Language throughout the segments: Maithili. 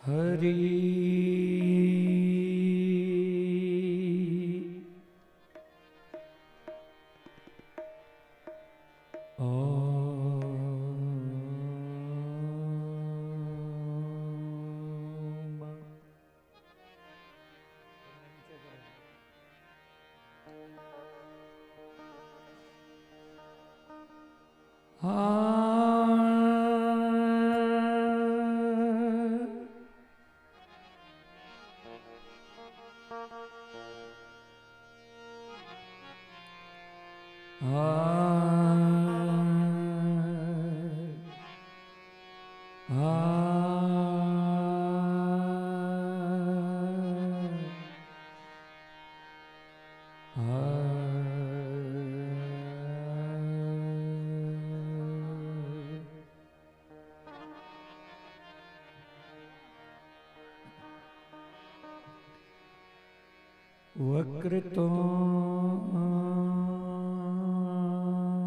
Hari Om.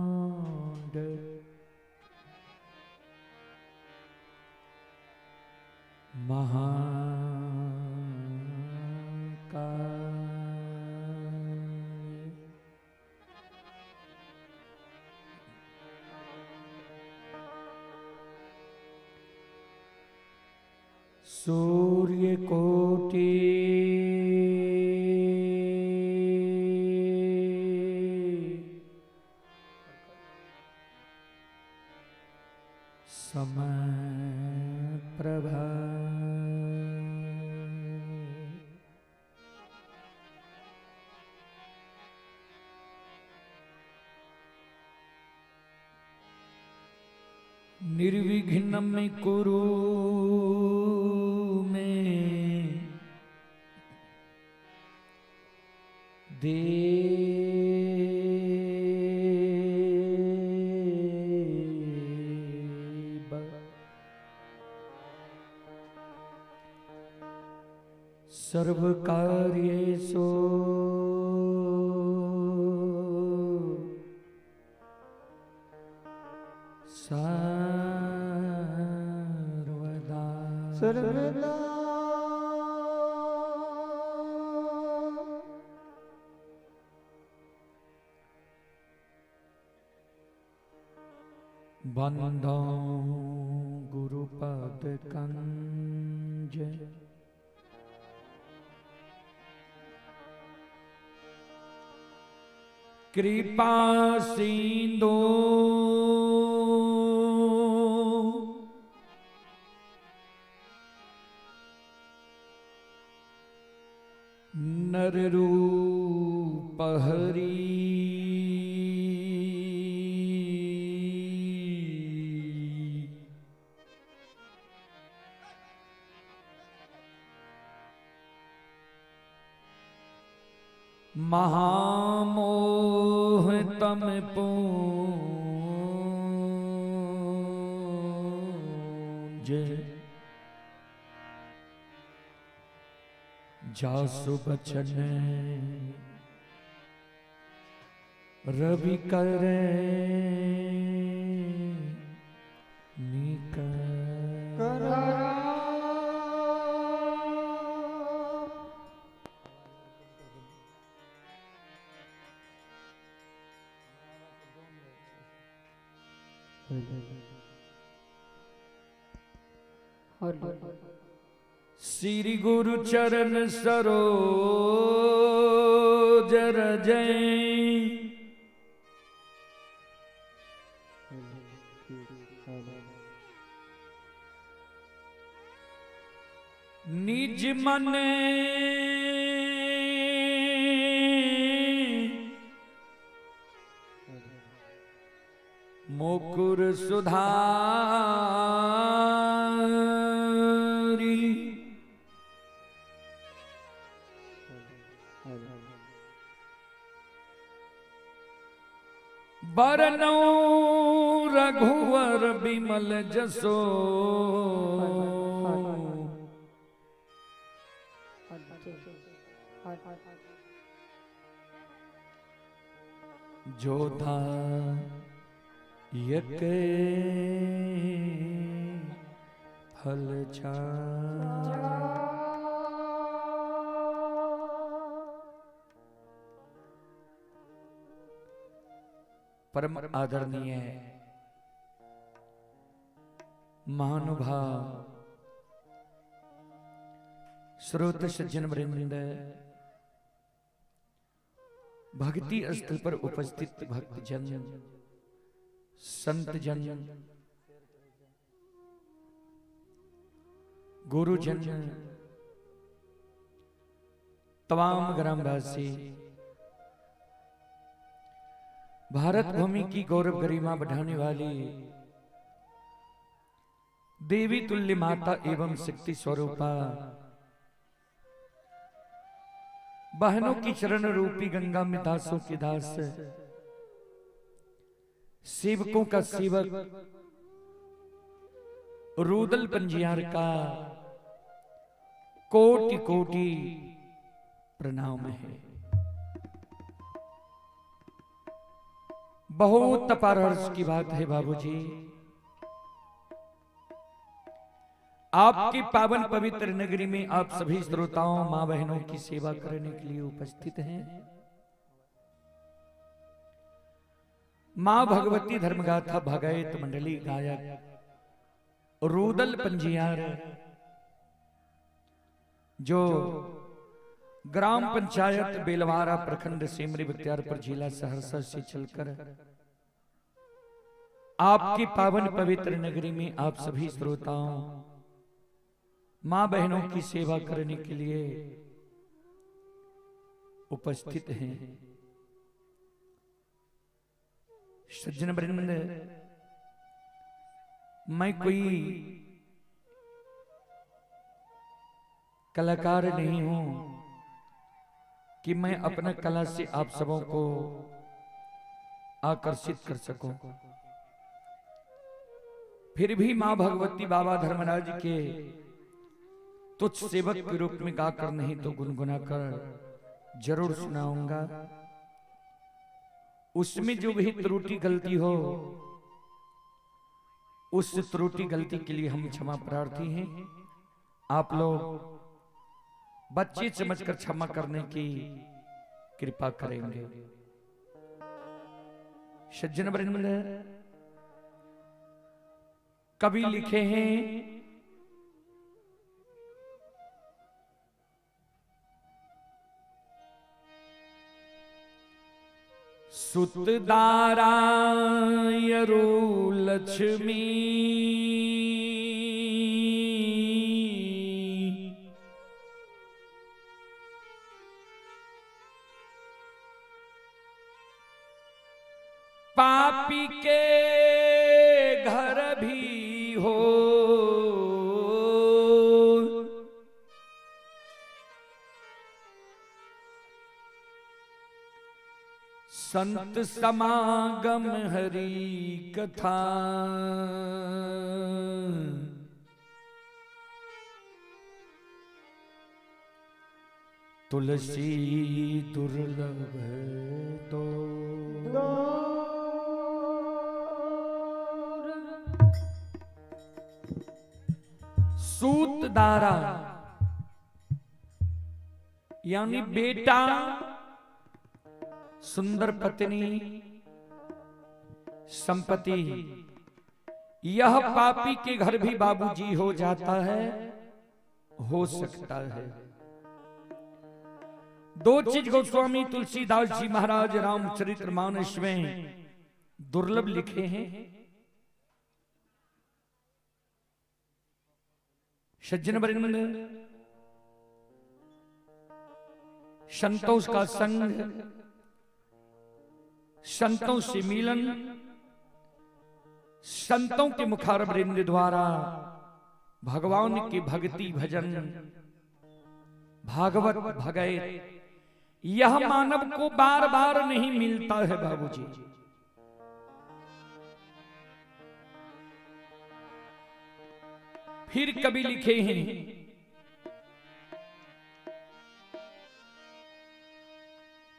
वक्रतुंड महाकाय सूर्यकोटि समप्रभा निर्विघ्नं कुरु मे देव सर्वकार्येषु सर्वदा सर्वदा। बंदो गुरुपद कंज कृपा सिंधु नर रूप हरि महामोह तम पूंज जासु बचन रवि करे निकर। श्री गुरु चरण सरोज रज निज मन मुकुर सुधारी बरनौ रघुवर बिमल जसो। जोधा यक फल छा। परम आदरणीय महानुभाव श्रोत सज्जन वृंद, भक्ति स्थल पर उपस्थित भक्तजन, संत जन, गुरुजन, तमाम ग्रामवासी, भारत भूमि की गौरव गरिमा बढ़ाने वाली देवी तुल्य माता एवं शक्ति स्वरूपा बहनों की चरण रूपी गंगा में दासों के दास, सेवकों का सेवक, रूदल पंजियार का कोटि कोटि प्रणाम है। बहुत अपार हर्ष की बात है बाबूजी, आपकी पावन पवित्र नगरी में आप सभी श्रोताओं मां बहनों की सेवा करने के लिए उपस्थित हैं। मां भगवती धर्मगाथा भगैत मंडली गायक रूदल पंजियार, जो ग्राम पंचायत बेलवारा प्रखंड सेमरी बख्तियारपुर जिला सहरसा से चलकर आपकी पावन पवित्र नगरी में आप सभी श्रोताओं मां बहनों की सेवा करने के लिए उपस्थित हैं। सज्जन वृंद, मैं कोई कलाकार नहीं हूं कि मैं अपना कला से आप सबों को आकर्षित कर सकूं, फिर भी मां भगवती बाबा धर्मराज के तुच्छ सेवक के रूप में गाकर नहीं तो गुनगुना कर जरूर सुनाऊंगा। उसमें जो भी त्रुटि गलती हो, उस त्रुटि गलती के लिए हम क्षमा प्रार्थी हैं। आप लोग बच्चे समझकर क्षमा करने की कृपा करेंगे। सज्जन वृंद, कवि लिखे हैं, सुतदारा यरु लक्ष्मी पापी के घर भी हो, संत समागम हरि कथा। तुलसी दुर्लभ तो सूतदारा यानी बेटा, सुंदर पत्नी, संपत्ति, यह पापी के घर भी बाबूजी हो जाता है, हो सकता है। दो चीज गोस्वामी तुलसीदास जी महाराज रामचरितमानस में दुर्लभ लिखे हैं। सज्जन वृंद, संतों का संग, संतों से मिलन, संतों के मुखारवृंद द्वारा भगवान की भक्ति भजन, भागवत भगैत, यह मानव को बार बार नहीं मिलता है बाबूजी। फिर कभी लिखे हैं,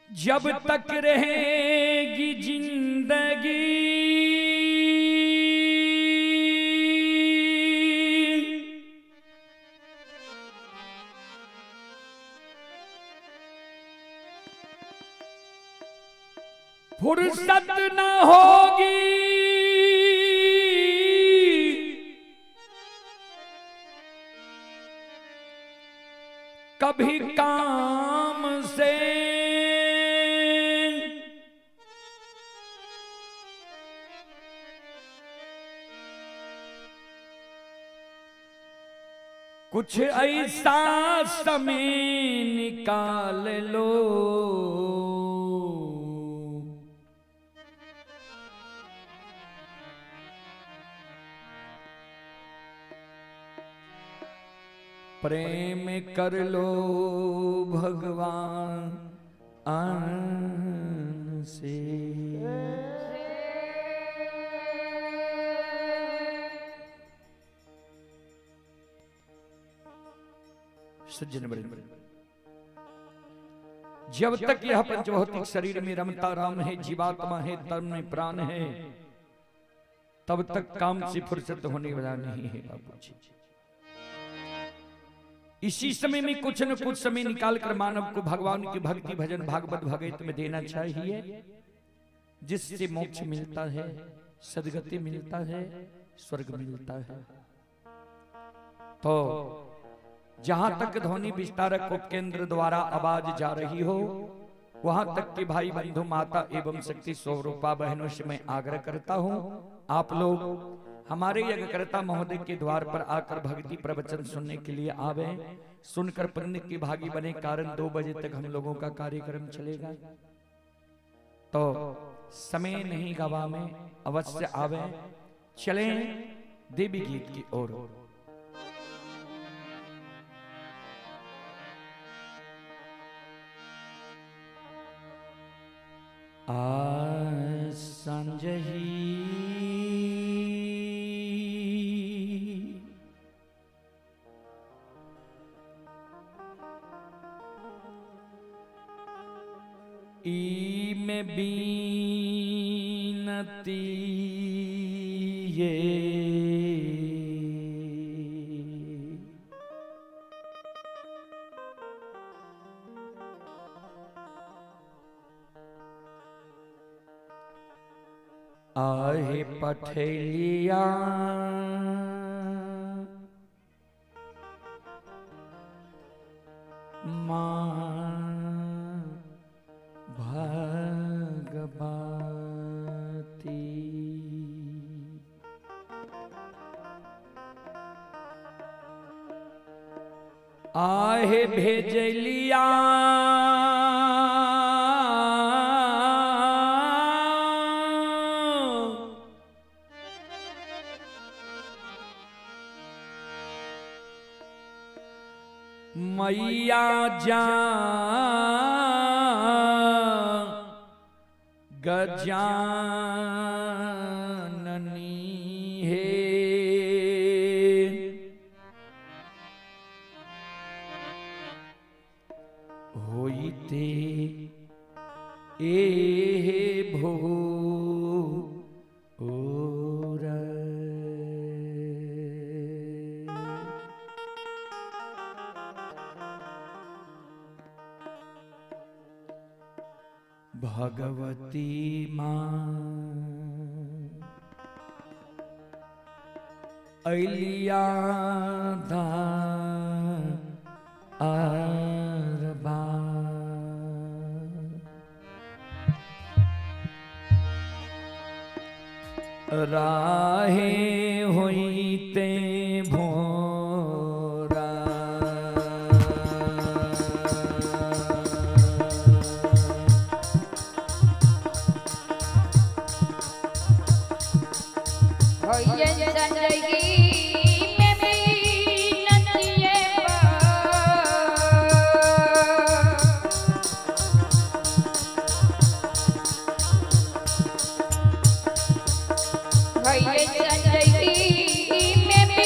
जब तक रहेगी जाएगी जिंदगी, फुर्सत न होगी कभी काम से। कुछ ऐसा समय निकाल लो, प्रेम कर लो भगवान से। सज्जन बड़े, जब तक यह पंचभौतिक शरीर में रमता राम है, जीवात्मा है, तन में प्राण है, तब तक काम से फुर्सत होने वाला नहीं है बाबूजी। इसी समय में कुछ न कुछ समय निकालकर मानव को भगवान की भक्ति भजन भागवत भगवत में देना चाहिए, जिससे मोक्ष मिलता है, सदगति मिलता है, स्वर्ग मिलता है। तो जहां तक ध्वनि विस्तारक उपकेंद्र द्वारा आवाज जा रही हो, वहां तक के भाई बंधु माता एवं शक्ति स्वरूपा बहनों से मैं आग्रह करता हूं, आप लोग हमारे यज्ञकर्ता महोदय के द्वार पर आकर भक्ति प्रवचन सुनने के लिए आवे, सुनकर पुण्य के भागी बने। कारण 2 बजे तक हम लोगों का कार्यक्रम चलेगा, तो समय नहीं गवा में अवश्य आवे। चलें देवी गीत की ओर। आ संजही ई में बीनती ये, आहे पठेलिया माँ भगवती। आहे भेजलिया मैया जा गजाननी हे, होइते ए भो भगवती माँ अलिया दा अरबा। राहे होइते भोरा, जिंदगी में।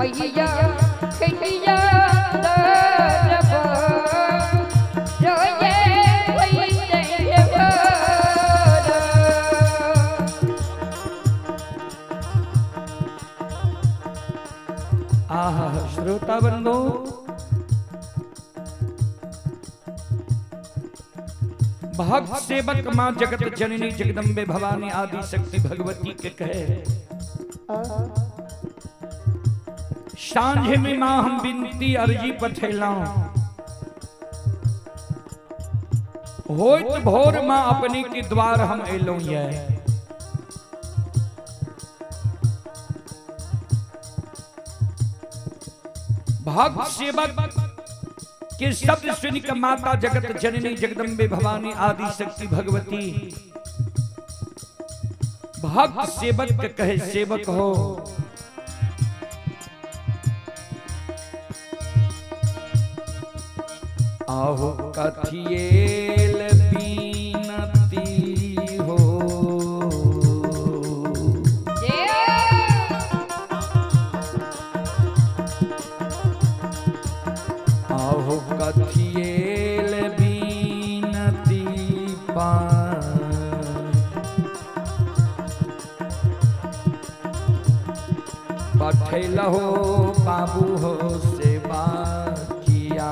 मैया खैया दरबा रोये होइते भोर। आहा श्रोता बंधु, भक्त सेवक माँ जगत जननी जगदम्बे भवानी आदि शक्ति भगवती के कहे, सांझे में माँ हम विनती अर्जी पठेलाऊं, होइत भोर माँ अपने के द्वार हम एलौं ये। भक्त सेवक के शब्द सुन के माता जगत जननी जगदम्बे भवानी आदि शक्ति भगवती भक्त सेवक के कहे, सेवक हो आहो कथिएल बीनती हो, आहो कथिएल बीनती पा पठेलहो बाबू हो सेवा किया,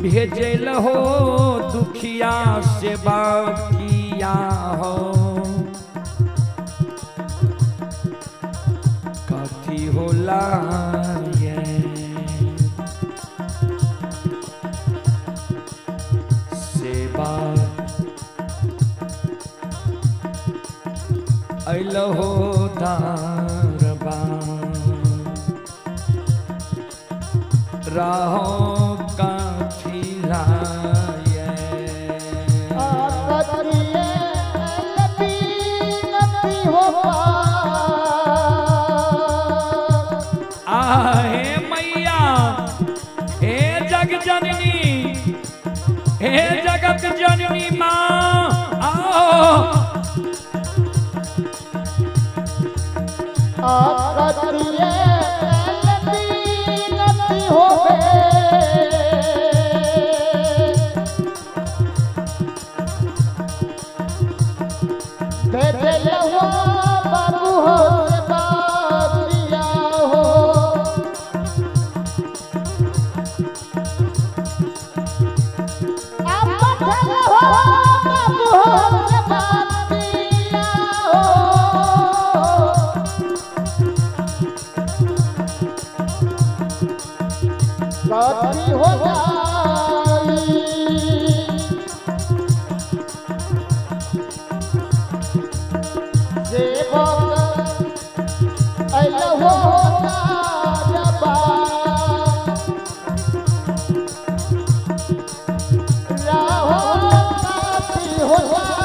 भेजल हो दुखिया सेवा किया हो, कथी होला ये सेवा अइलहो दरबा रहो काथी लाये। आहे मैया, हे जग जननी, हे जगत जननी माँ आओ। हो जाई सेवक अइलहो दरबा रहो काफी हो जाई।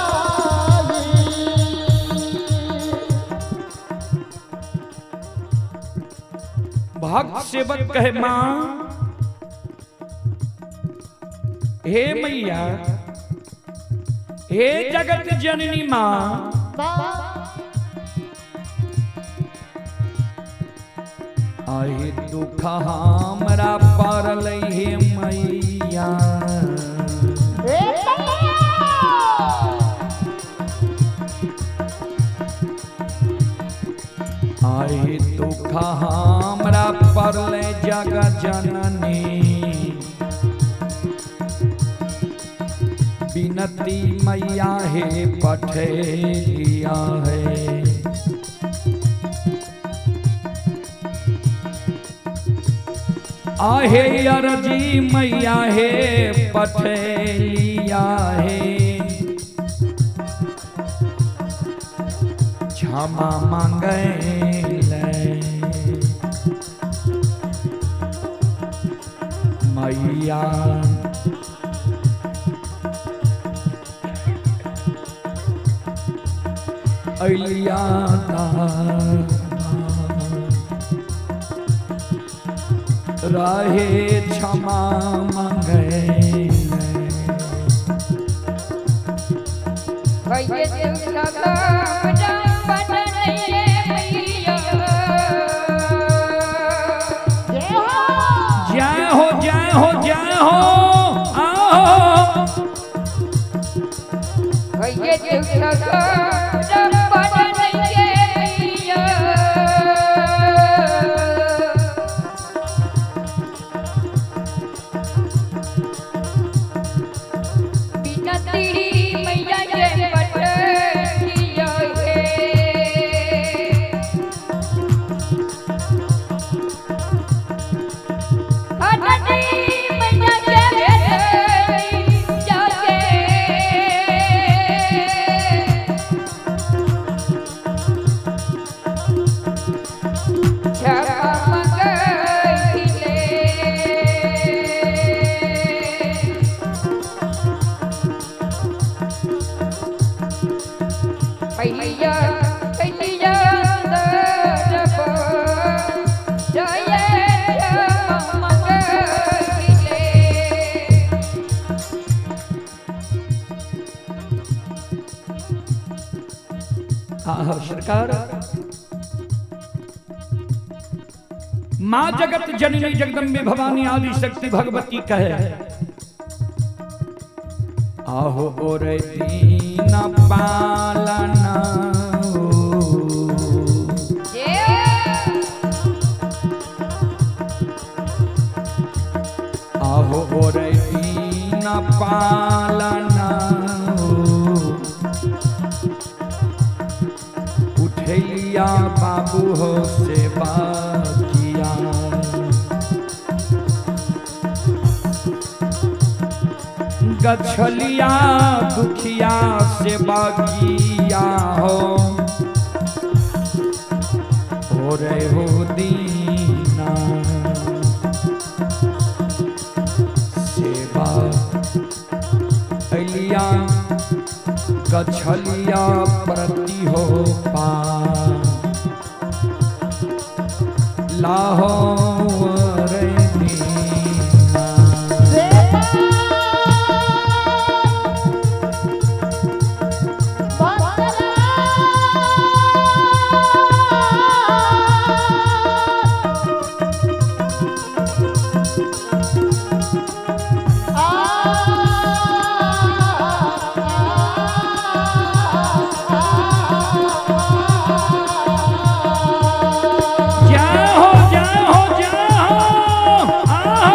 भक्त सेवक कहे माँ, हे मैया, हे जगत जननी माँ, आहे दुख हमरा पड़ल हे मैया, आहे दुख हमरा पड़ल जग जननी, विनती मैया हे पठेलिया है, आहे अर्जी मैया हे पठेलिया है, क्षमा मांगे मैया, अलिया रहे क्षमा मांगे। भैया दुख हमरा के दुख पर नहीं के मैया। बिनती मैया के पटकिया हे। हटनी मैया के भेटनी जाके। क्षमा मंगइले। मैया कैलिया दरबा जय क्षमा मंगइले। आह सरकार, माँ जगत जननी जगदम्बे भवानी आदि शक्ति भगवती कहे, आहो रे दीन पालना ओ। जय आहो रे दीन पालना ओ। उठैलिया बाबू हो सेवा किया, गछलिया दुखिया सेवा किया हो, हो रे हो दीना सेवा अलिया गछलिया प्रति हो पा लाहो रे दीना। जय हो जय हो जय हो आहा।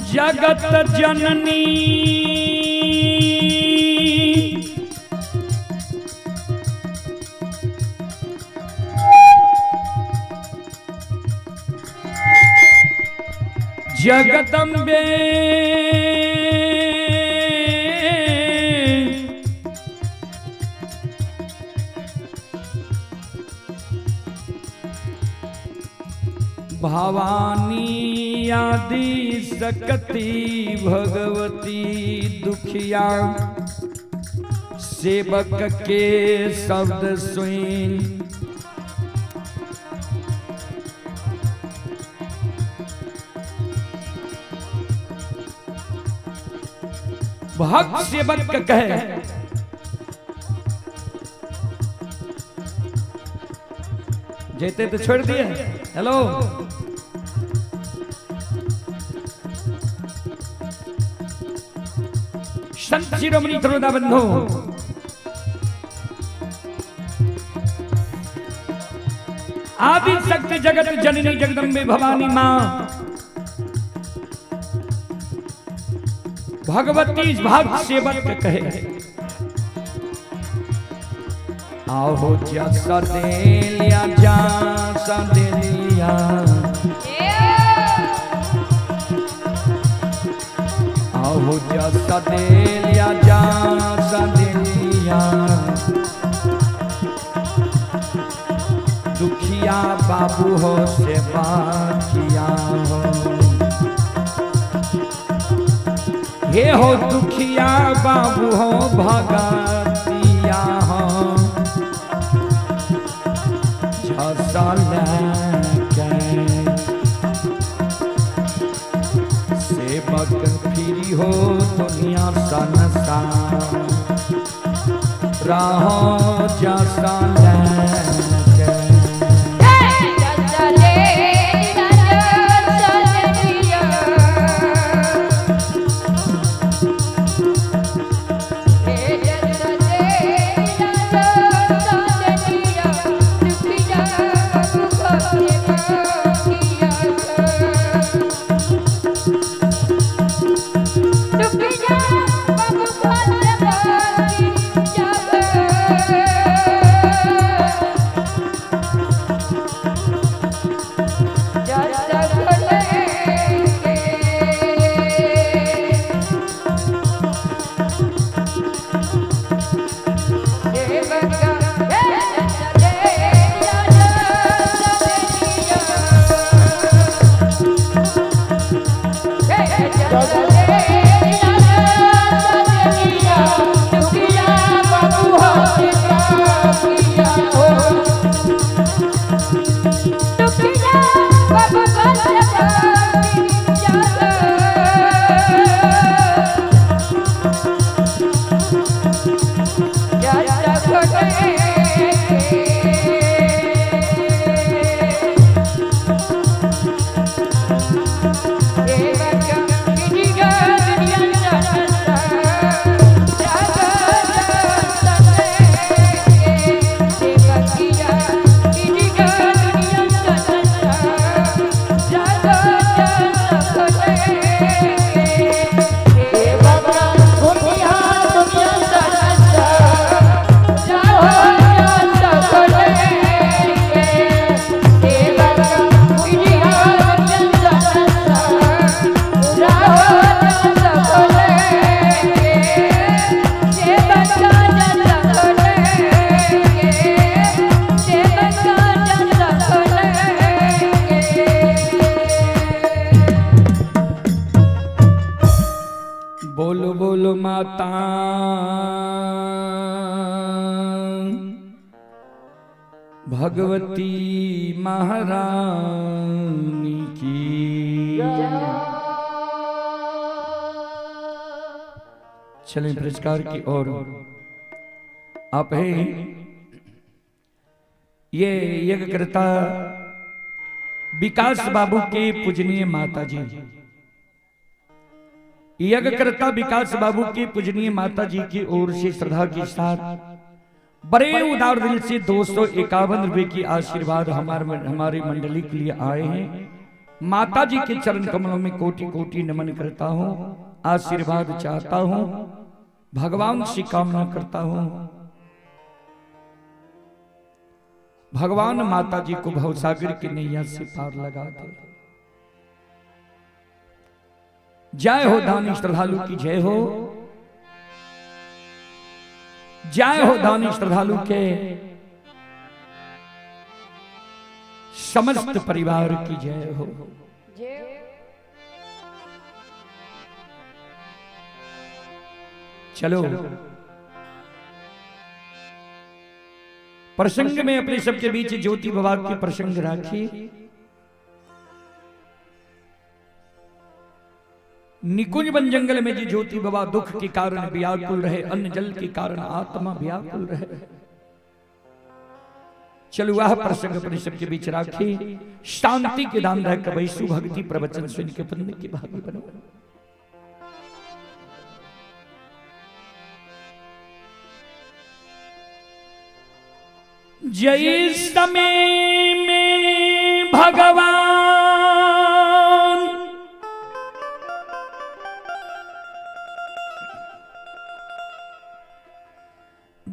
जय जगत जननी जगदम्बे भवानी आदि शक्ति भगवती दुखिया सेवक के शब्द सुन भक्त सेवक के कहे, जेते तो छोड़ दिए। हेलो संत शिरोमणि त्रोदा बंधु, आदि शक्ति जगत जननी जगदम्बे भवानी माँ भगवती भक्त सेवक के कहे, आहो जस देलिया जस देलिया, आहो जस देलिया जस देलिया, दुखिया बाबू हो सेवा किया हो, हे हो दुखिया बाबू हो भगतिया हो, सेवक फिरी हो दुनिया संसार रहो जसा लेके। बोलो बोलो माता भगवती महारानी की। चलें पुरस्कार की ओर। आप हैं ये यज्ञकर्ता विकास बाबू के पूजनीय माता जी, यज्ञकर्ता विकास बाबू के पूजनीय माता जी की ओर से श्रद्धा के साथ बड़े उदार दिल से 251 रुपए की आशीर्वाद हमारे मंडली के लिए आए हैं। माता जी के चरण कमलों में कोटि कोटि नमन करता हूँ, आशीर्वाद चाहता हूँ, भगवान से कामना करता हूँ, भगवान माता जी को भवसागर की नैया से पार लगा दे। जय हो दानी श्रद्धालु की जय हो, जय हो दानी श्रद्धालु के समस्त परिवार की जय हो। चलो प्रसंग में अपने सबके बीच ज्योति बाबा के प्रसंग राखी। निकुंज वन जंगल में जी ज्योति बाबा दुख के कारण व्याकुल रहे, अन्न जल के कारण आत्मा व्याकुल रहे। चलो वह प्रसंग अपने सबके बीच राखी। शांति के दान रह कबैसु भक्ति प्रवचन सुन के पुण्य की भागी बनो। जय समय में भगवान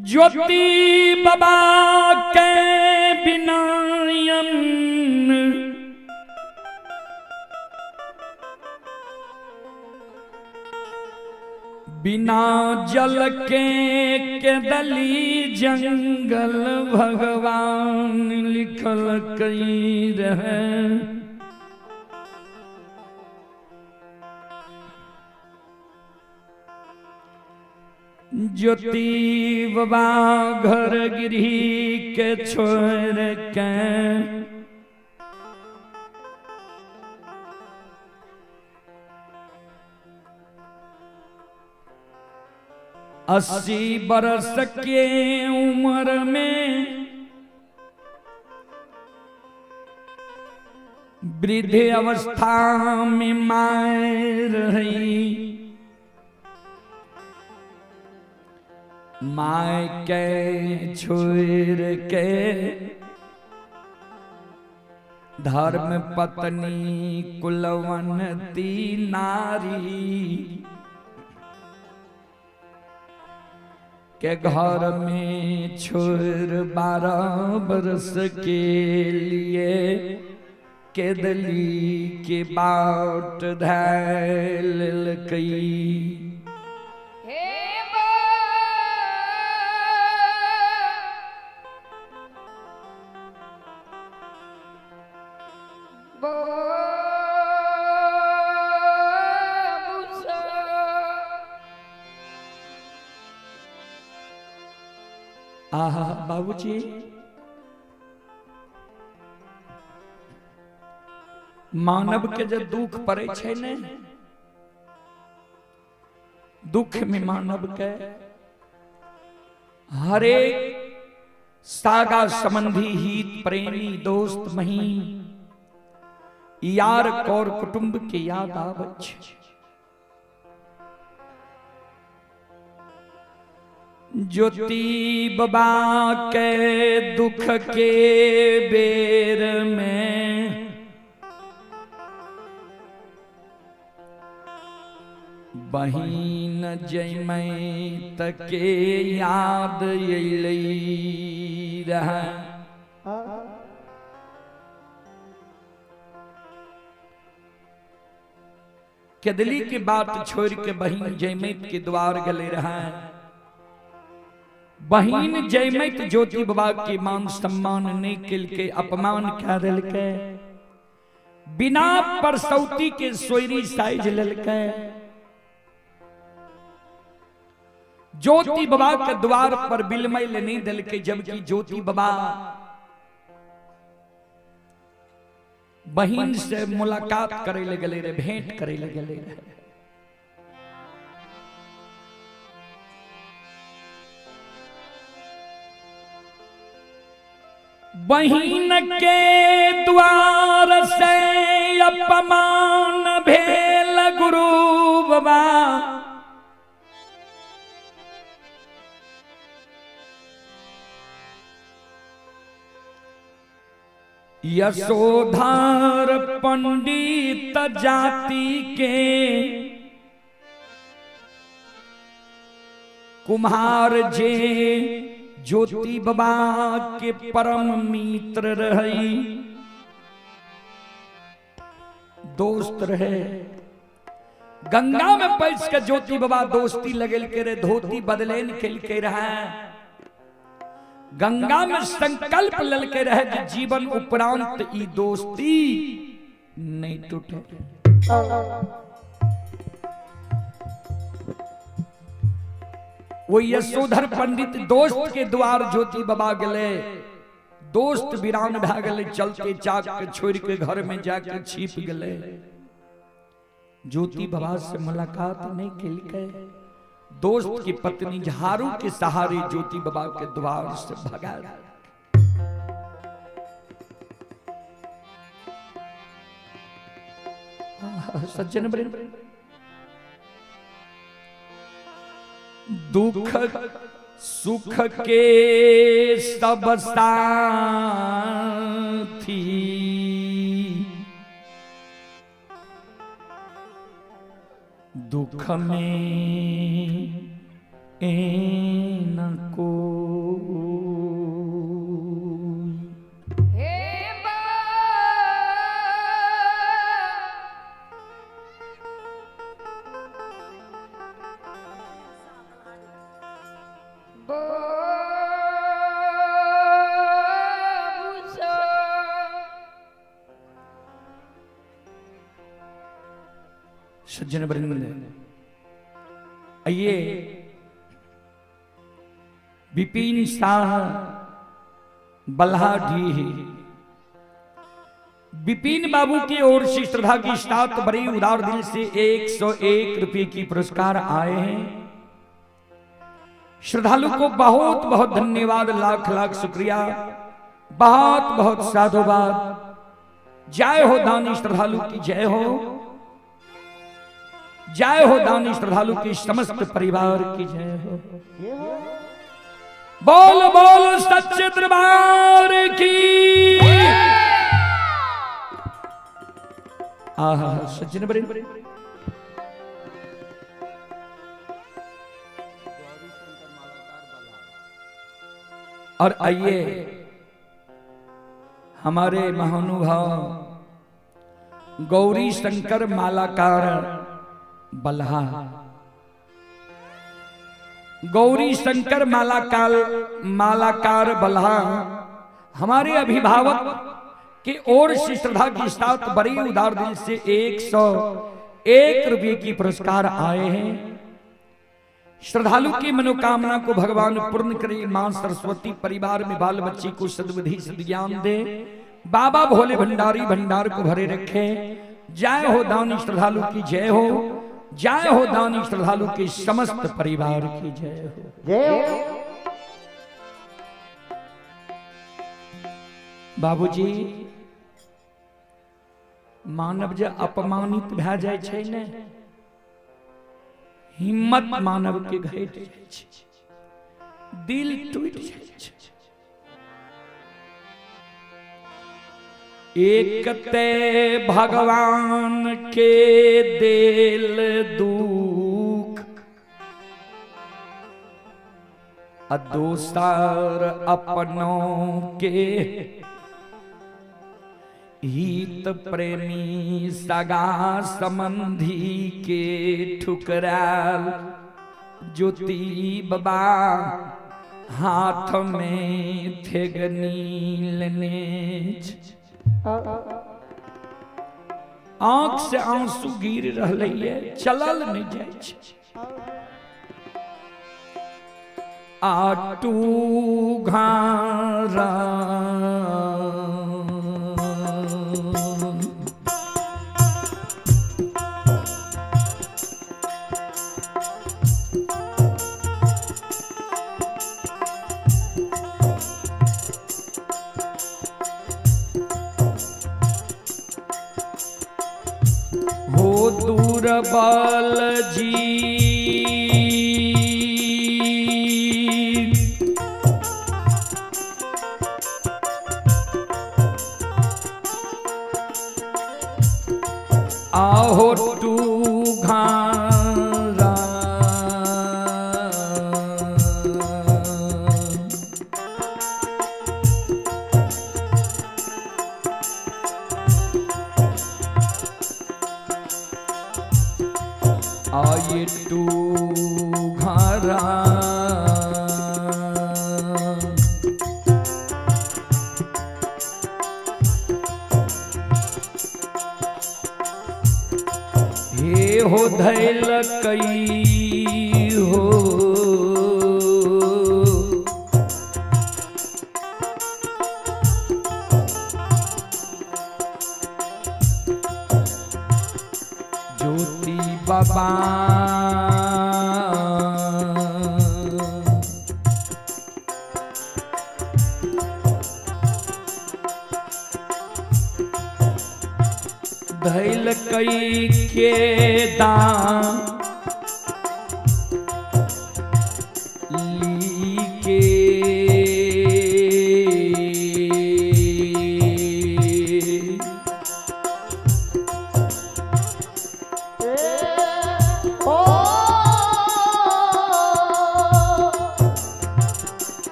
ज्योति बाबा के बिना अन्न बिना जल के केदली जंगल भगवान लिखल कई रहे। ज्योति बाबा घर गृह के छोड़ के 80 बरस के उम्र में वृद्ध अवस्था में माय रही। My के छोड़ के धर्म पत्नी कुलवंती नारी के घर में छोड़ 12 बरस के लिए केदली के बाट धैल कई। आहा बाबूजी, मानव के जब दुख पड़े छै ने, दुख में मानव के हरेक सागा संबंधी हित प्रेमी दोस्त महीन यार कौर कुटुंब के याद आवे छै। ज्योति बाबा के दुख के बेर में बहिन जैमैत के याद अयलै रहे। केदली के बात छोड़ के बहिन जैमैत के द्वार गले रहे। बहिन जैमैत ज्योति बाबा के मान सम्मान नहीं केलकै, अपमान कए देलकै, बिना परसौती के सोयरी साइज लेलकै। ज्योति बाबा के द्वार पर बिलमय ले नहीं देलकै, जबकि ज्योति बाबा बहिन से मुलाकात करे ले गेले रहे, भेंट करे ले गेले रहे। बहिन के द्वार से अपमान भेल गुरु बाबा, यशोधर पंडित जाति के कुम्हार जे ज्योति बाबा के परम मित्र रही, दोस्त रहे। गंगा में पैस के ज्योति बाबा दोस्ती लगेल के रहे, धोती बदलेन खेल के रहे। गंगा में संकल्प ललके रहे कि जीवन उपरांत ई दोस्ती नहीं टूटे। वो यशोधर पंडित दोस्त के द्वार ज्योति बाबा गले, दोस्त वीरान भए गेले, चलते चाक के छोड़ के घर में जाके छिप गले। ज्योति बाबा से मुलाकात नहीं केलकै। दोस्त की पत्नी झाड़ू के सहारे ज्योति बाबा के द्वार से भगा। सज्जन दुख सुख के सब साथी दुख में न कोई। सज्जन वृंद, आइए विपिन शाह बल्हाडीह विपिन बाबू की ओर से श्रद्धा की साथ बड़ी उदार दिल से 101 रुपये की पुरस्कार आए हैं। श्रद्धालु को बहुत बहुत धन्यवाद, लाख लाख शुक्रिया, बहुत बहुत साधुवाद। जय हो दानी श्रद्धालु की जय हो, जय हो दानी श्रद्धालु की समस्त परिवार की जय हो। बोल बोल सच्चे दरबार की। आहा सज्जन बड़े और आइए हमारे महानुभाव गौरी शंकर मालाकार बल्हा, गौरी शंकर मालाकार मालाकार बल्हा हमारे अभिभावक की ओर से श्रद्धा के साथ बड़ी उदार दिल से 101 रुपये की पुरस्कार आए हैं। श्रद्धालु की मनोकामना को भगवान पूर्ण करे। मां सरस्वती परिवार में बाल बच्चे को सद्बुद्धि सद्ज्ञान दे। बाबा भोले भंडारी भंडार को भरे रखे। जय हो दानी श्रद्धालु की जय हो, जय हो दानी श्रद्धालु के समस्त परिवार की जय हो। बाबूजी, मानव जे अपमानित भए जाय छै ने, हिम्मत मानव के घटि जाइ छै, दिल टूटि जाइ छै। एक ते भगवान के देल दुख आ दोसर अपनों के हित प्रेमी सगा संबंधी के ठुकराल ज्योति बाबा हाथ में थेगनी लेने। आंख से आंसू गिर रहलै, चलल नहीं जाइ छै। आटू घारा हो दूरबल जी, आहो टू घारा आये टू घारा हे हो धैल कई हो ज्योति बाबा धैल कई के दान ली के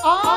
आह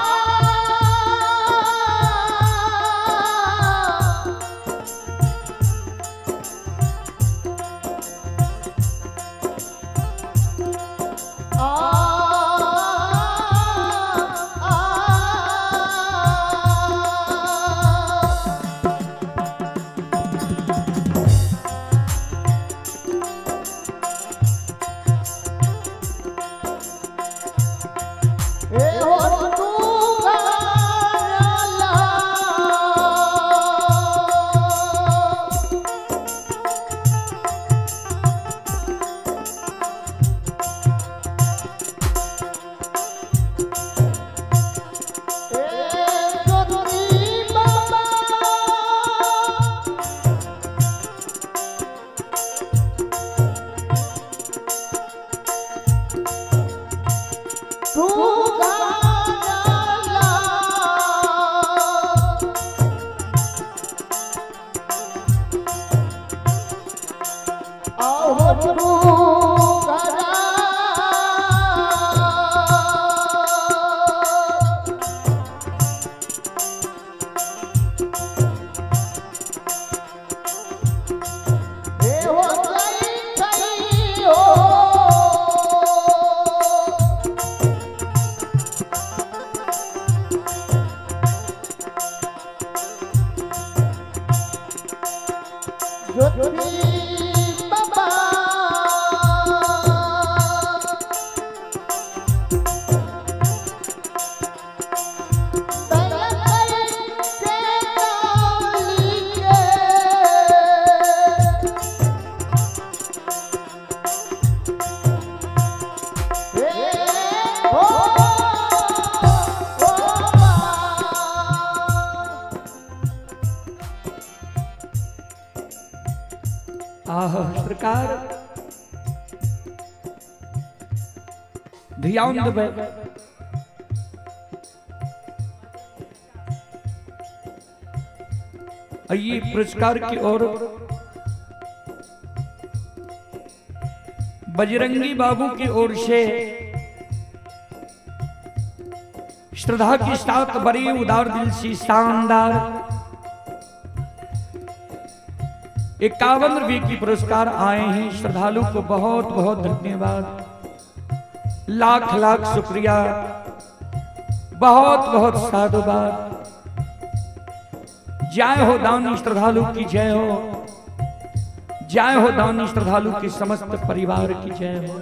सरकार ध्यान देबै। ये पुरस्कार की ओर बजरंगी बाबू की ओर से श्रद्धा के साथ बड़ी उदार दिल से शानदार 51 रुपये की पुरस्कार आए हैं। श्रद्धालु को बहुत बहुत धन्यवाद, लाख लाख शुक्रिया, बहुत बहुत साधुवाद। जय हो दानी श्रद्धालु की जय हो, जय हो दानी श्रद्धालु के समस्त परिवार की जय हो।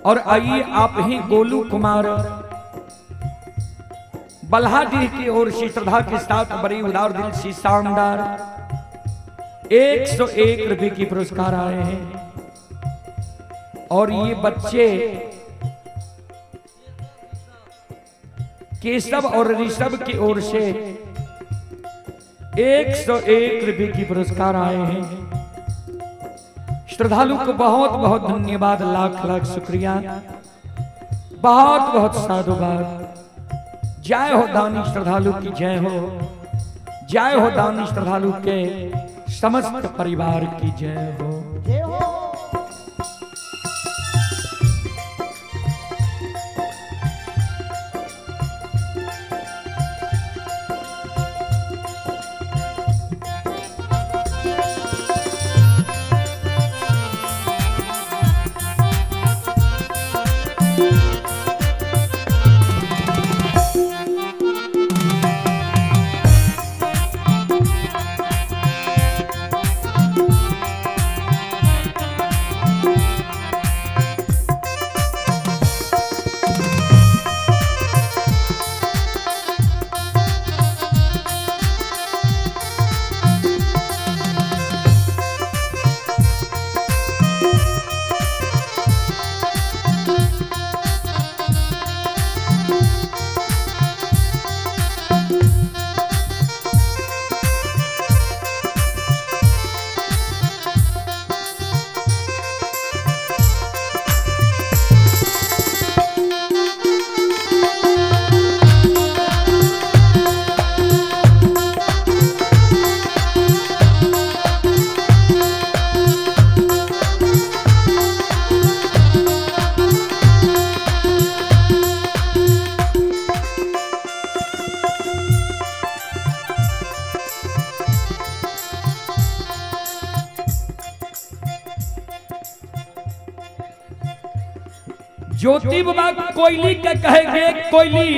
और आइए आप ही गोलू कुमार बल्हाडीह की ओर से श्रद्धा के साथ बड़ी उदार दिल से शानदार 101 रुपए की पुरस्कार आए हैं। और ये बच्चे केशव और ऋषभ की ओर से 101 रुपए की पुरस्कार आए हैं। श्रद्धालु को बहुत बहुत धन्यवाद, लाख लाख शुक्रिया, बहुत बहुत साधुवाद। जय हो दानी श्रद्धालु की जय हो, जय हो दानी श्रद्धालु के समस्त परिवार की जय हो। ज्योति बाबा कोयली के कहेंगे, कोयली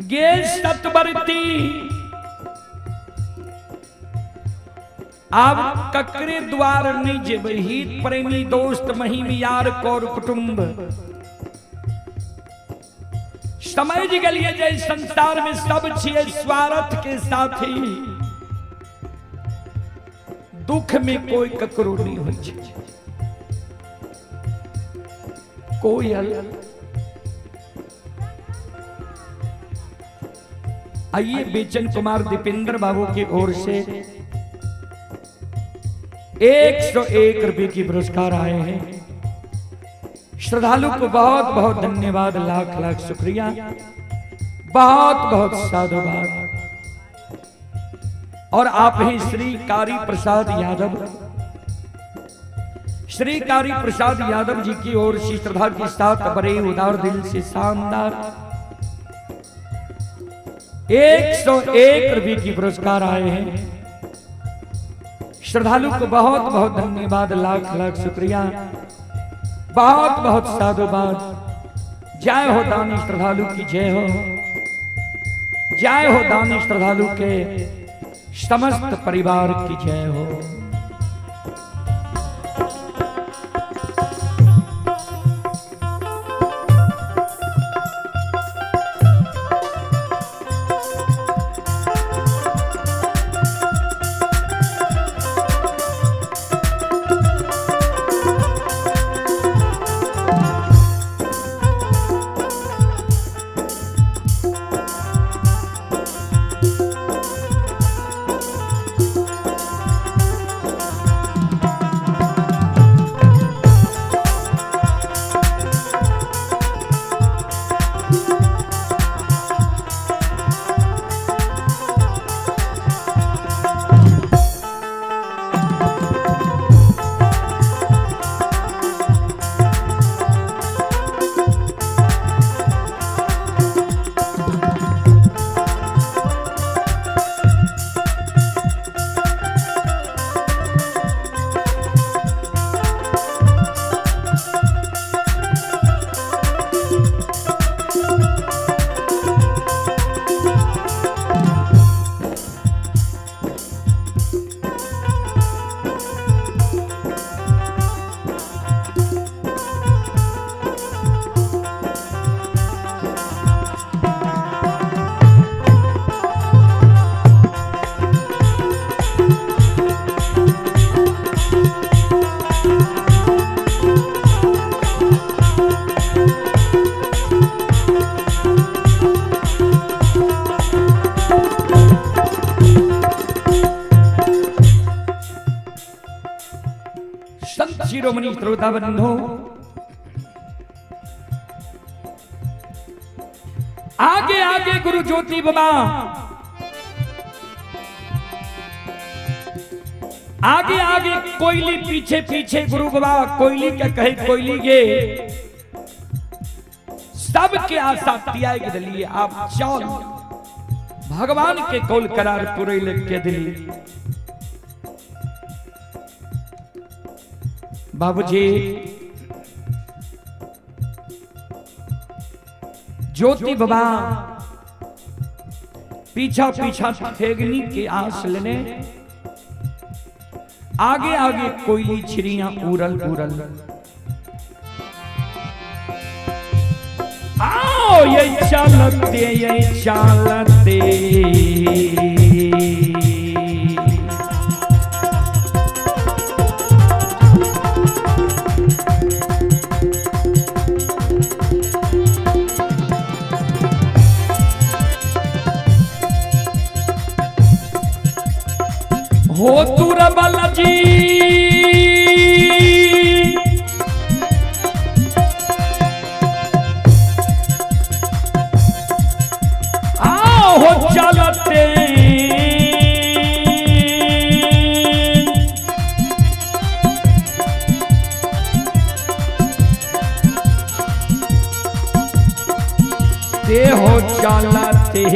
गे सतबरती, आब ककरे द्वार नहीं जेबै, हित प्रेमी दोस्त महिम यार कौर कुटुंब। समझ गेलिए जे संसार में सब छिए स्वार्थ के साथी, दुख में कोई ककरो नहीं होइ छै। कोयल आइए बेचन कुमार दीपेंद्र बाबू की ओर से 101 रुपए की पुरस्कार आए हैं। श्रद्धालु को बहुत बहुत धन्यवाद, लाख लाख शुक्रिया, बहुत बहुत साधुवाद। और आप ही श्री कारी प्रसाद यादव, श्री कारी प्रसाद यादव जी की ओर से श्रद्धा के साथ बड़े उदार दिल से शानदार 101 रुपए की पुरस्कार आए हैं। श्रद्धालु को बहुत बहुत धन्यवाद, लाख लाख शुक्रिया, बहुत बहुत साधुवाद। जय हो दानी श्रद्धालु की जय हो, जय हो दानी श्रद्धालु के समस्त परिवार की जय हो। संत शिरोमणि श्रोता बंधु, आगे आगे गुरु ज्योति बाबा, आगे आगे कोयली, पीछे पीछे गुरु बाबा। कोयली क्या कहे कोयली गे सबके आशा त्याग दिलिए, आप चल भगवान के कौल करार पूरे के दिली। बाबूजी ज्योति बाबा पीछा पीछा ठेगनी के आस लेने, आगे आगे कोयली चिड़िया उड़ल उड़ल। आओ ये चलते ये चलते, हो तुरबल जी आओ हो चलते, ते हो चलते।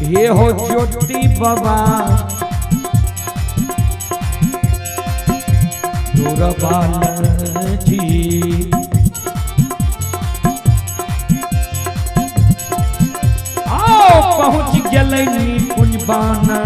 ये हो ज्योति बाबा दूरबाल जी। आओ पहुंच गेलै निकुंज बाना।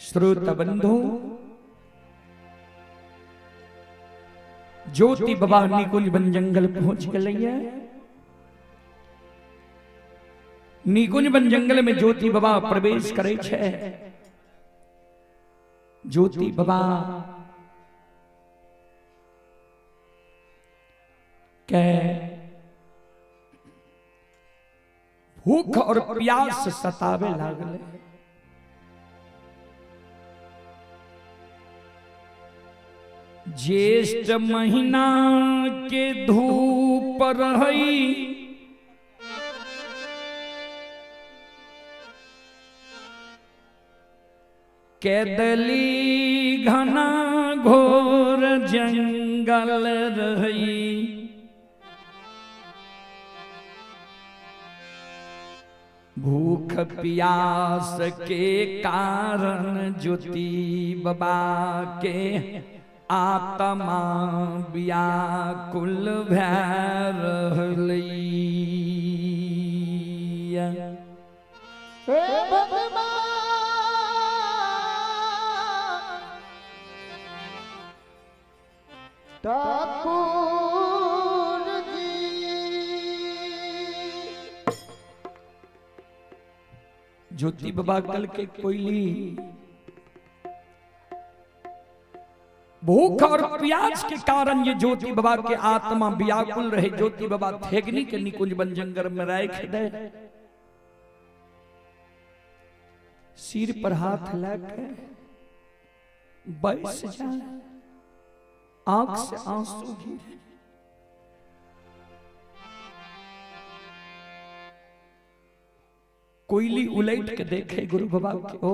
श्रोता बंधु, ज्योति बाबा निकुंज वन जंगल पहुंच गए। निकुंज वन जंगल में ज्योति बाबा प्रवेश करे छे। ज्योति बाबा के भूख और प्यास सतावे लागले। ज्येष्ठ महीना के धूप रही, केदली घना घोर जंगल रही। भूख प्यास के कारण ज्योति बाबा के आत्मा व्याकुल भै रहलै। हे भगवान ठाकुर जी, ज्योति बाबा कल के कोयली भूख और प्यास के कारण ये ज्योति बाबा के आत्मा व्याकुल रहे। ज्योति बाबा थेगनी के निकुंज वन जंगल में राख दे, सिर पर हाथ लाके बैस जाए, आंख से आंसू गिरे। कोयली उलट के देखे गुरु बाबा के, ओ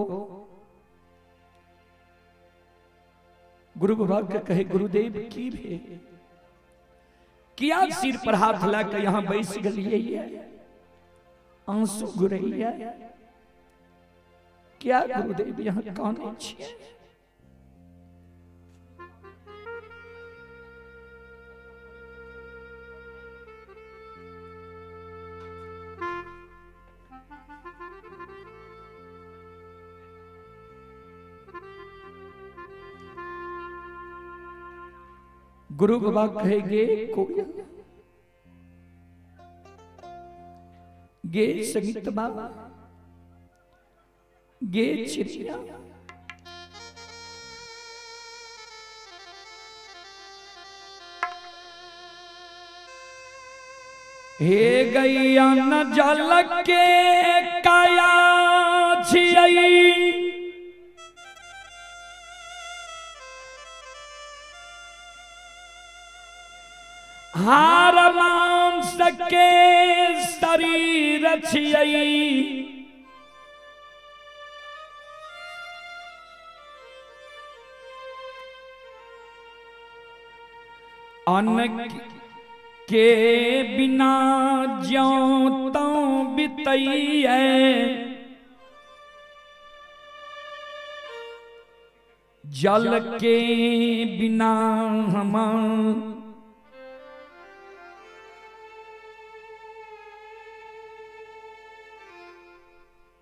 गुरु बाबा के कहे, गुरुदेव की भे किया सिर पर हाथ लाके यहां बैस गलिए, आंसू गुरैया, क्या गुरुदेव यहां काने छिए? गुरु बाबा कहेंगे कोई गे संगीत बाबा गे चिड़िया, हे गैया न जल के काया छियई, हार मांस के शरीर छियई, अन्न के बिना ज्यों त्यों बितैये, जल के बिना हम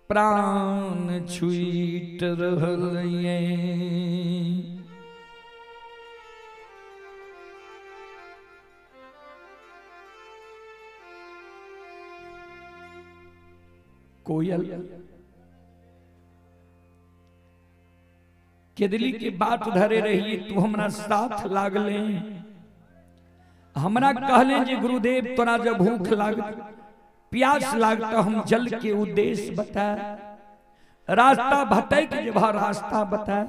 प्राण छूट रहल ये। कोयल केदली के बात धरे रही, तू हमरा साथ लागले, हमरा कहले जे गुरुदेव तोरा जब भूख लाग प्यास लागता हम जल के उद्देश्य बता, रास्ता भटक जब रास्ता बता,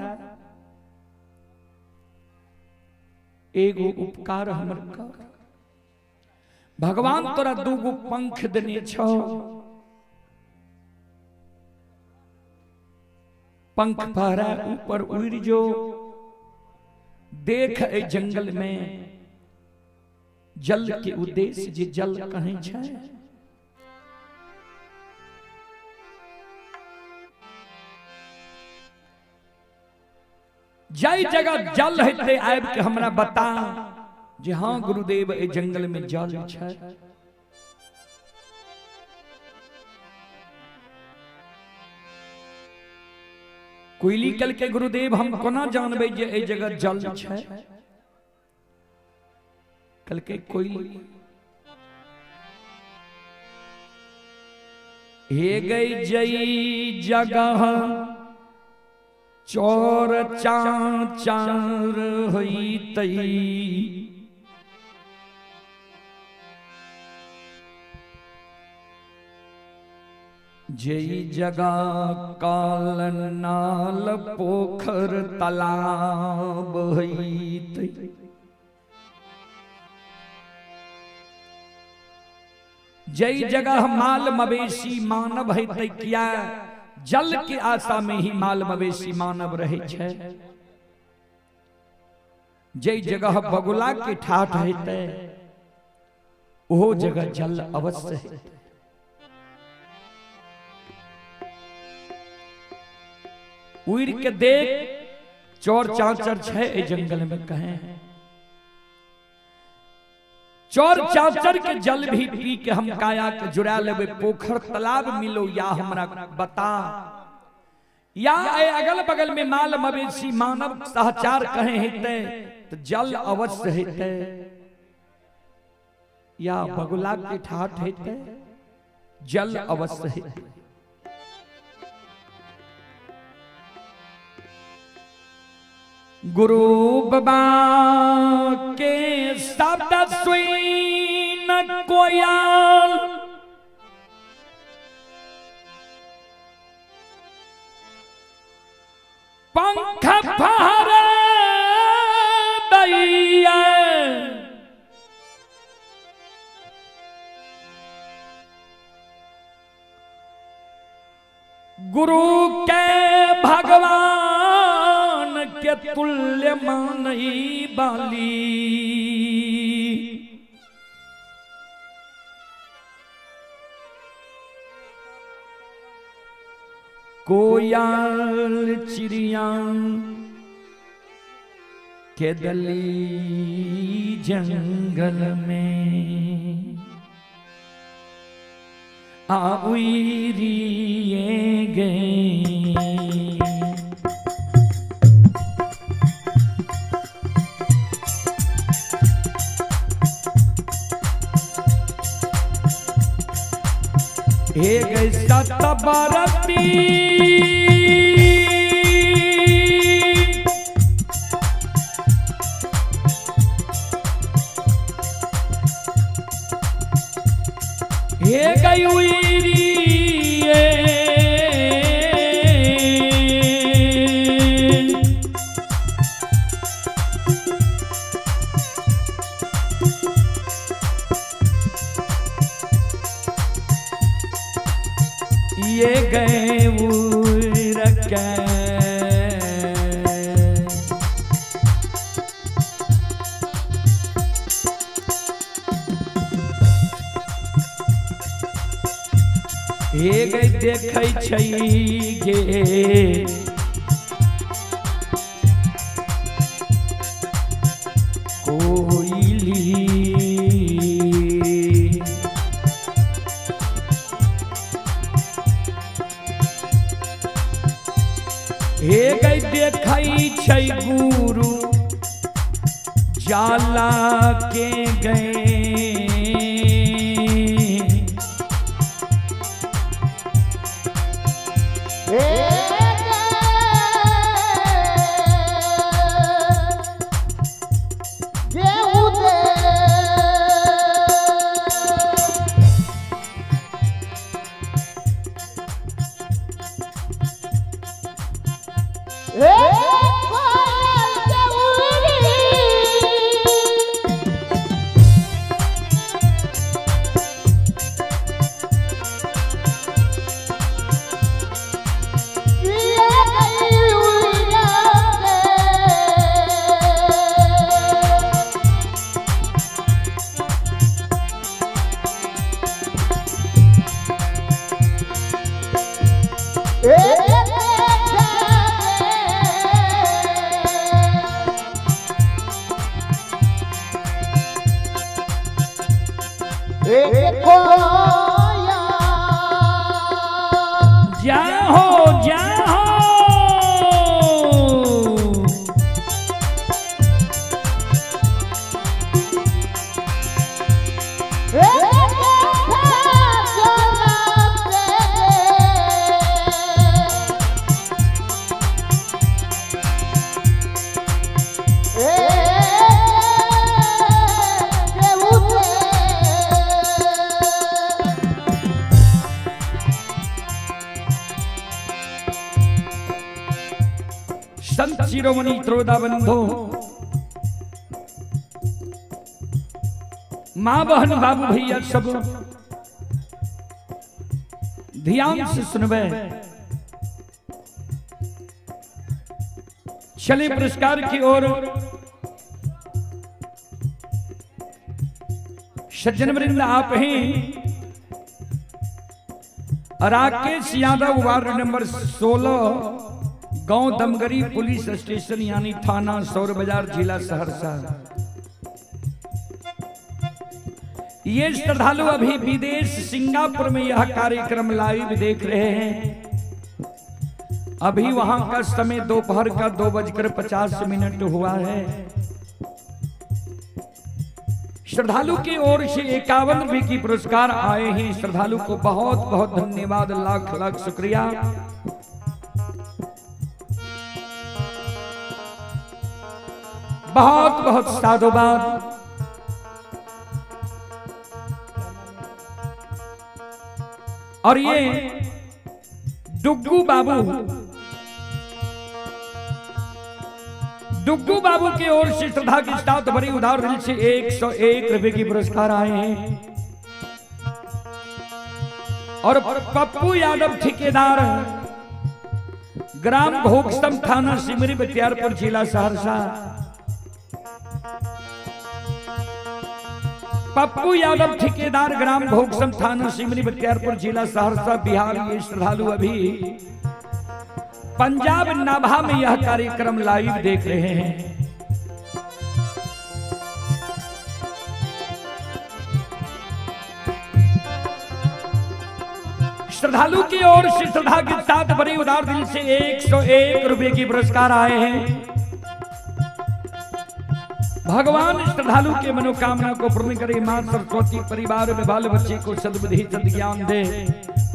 एगो उपकार हमर कर। भगवान तोरा दूगो पंख देने छो, पंख फहरा ऊपर उड़ जो, देख ए जंगल में जल के उद्देश्य जे जल कहीं छै। जाई जगह जल हेतै आबि के हमरा बता जे हाँ गुरुदेव ए जंगल में जल छै। कोयली कल के गुरुदेव हम कोना जानबै जे ए जगह जल छै? कल के कोयली हे गई जई जगह चोर चार होई तई, जई जगह काल नाल पोखर तालाब होई तई, जई जगह माल मवेशी मानव है तई, किया जल के आशा में ही माल मवेशी मानव रहे छै। जई जगह बगुला के ठाठ हेतै ओहो जगह जल अवश्य हेतै। उड़ के देख चोर चाचर छै ए जंगल में कहे, चोर चाचर के जल भी पी के हम काया के जुड़ा लेबे, पोखर तालाब मिलो या हमरा बता, या ए अगल बगल में माल मवेशी मानव सहचार कहे हेतै तो जल अवश्य हेतै, या बगुला के ठाठ हेतै जल अवश्य हेतै। गुरु बाबा के शब्द सुन कोयल पंख फहरा दैया, गुरु के भगवान के तुल्य मानई बाली, कोयल चिड़िया के दली जंगल में आउरिए गए। हे गई सतबरती हे गई उइरिए, ये गए उड़ के हे गई देखै छै गे कोइली, छै गुरु जाला के गए। जय हो जय हो। संत शिरोमणि त्रोदा बंधु, माँ बहन बाबू भैया सब ध्यान से सुनबे। चले पुरस्कार की ओर। सज्जन वृंद आप हैं राकेश यादव, वार्ड नंबर 16, गांव दमगरी, पुलिस स्टेशन यानी थाना सौर बाजार, जिला सहरसा। ये श्रद्धालु अभी विदेश सिंगापुर में यह कार्यक्रम लाइव देख रहे हैं। अभी वहां का समय दोपहर का 2:50 हुआ है। श्रद्धालु की ओर से 51 रुपए की पुरस्कार आए हैं। श्रद्धालु को बहुत बहुत धन्यवाद, लाख लाख शुक्रिया। बहुत बहुत साधुवाद। और ये डुग्गू बाबू, डुग्गू बाबू की ओर से श्रद्धा के साथ बड़ी उदार दिल से 101 रुपए की पुरस्कार आए हैं। और पप्पू यादव ठेकेदार, ग्राम घोकसम, थाना सिमरी बख्तियारपुर, जिला सहरसा। पप्पू यादव ठेकेदार, ग्राम घोकसम, थाना सिमरी बख्तियारपुर, जिला सहरसा, बिहार। ये श्रद्धालु अभी पंजाब नाभा में यह कार्यक्रम लाइव देख रहे हैं। श्रद्धालु की ओर से श्रद्धा के साथ बड़े उदार दिल से 101 रुपए की पुरस्कार आए हैं। भगवान श्रद्धालु के मनोकामना को पूर्ण करे। मां सरस्वती परिवार में बाल बच्चे को सद्बुद्धि सद्ज्ञान दे।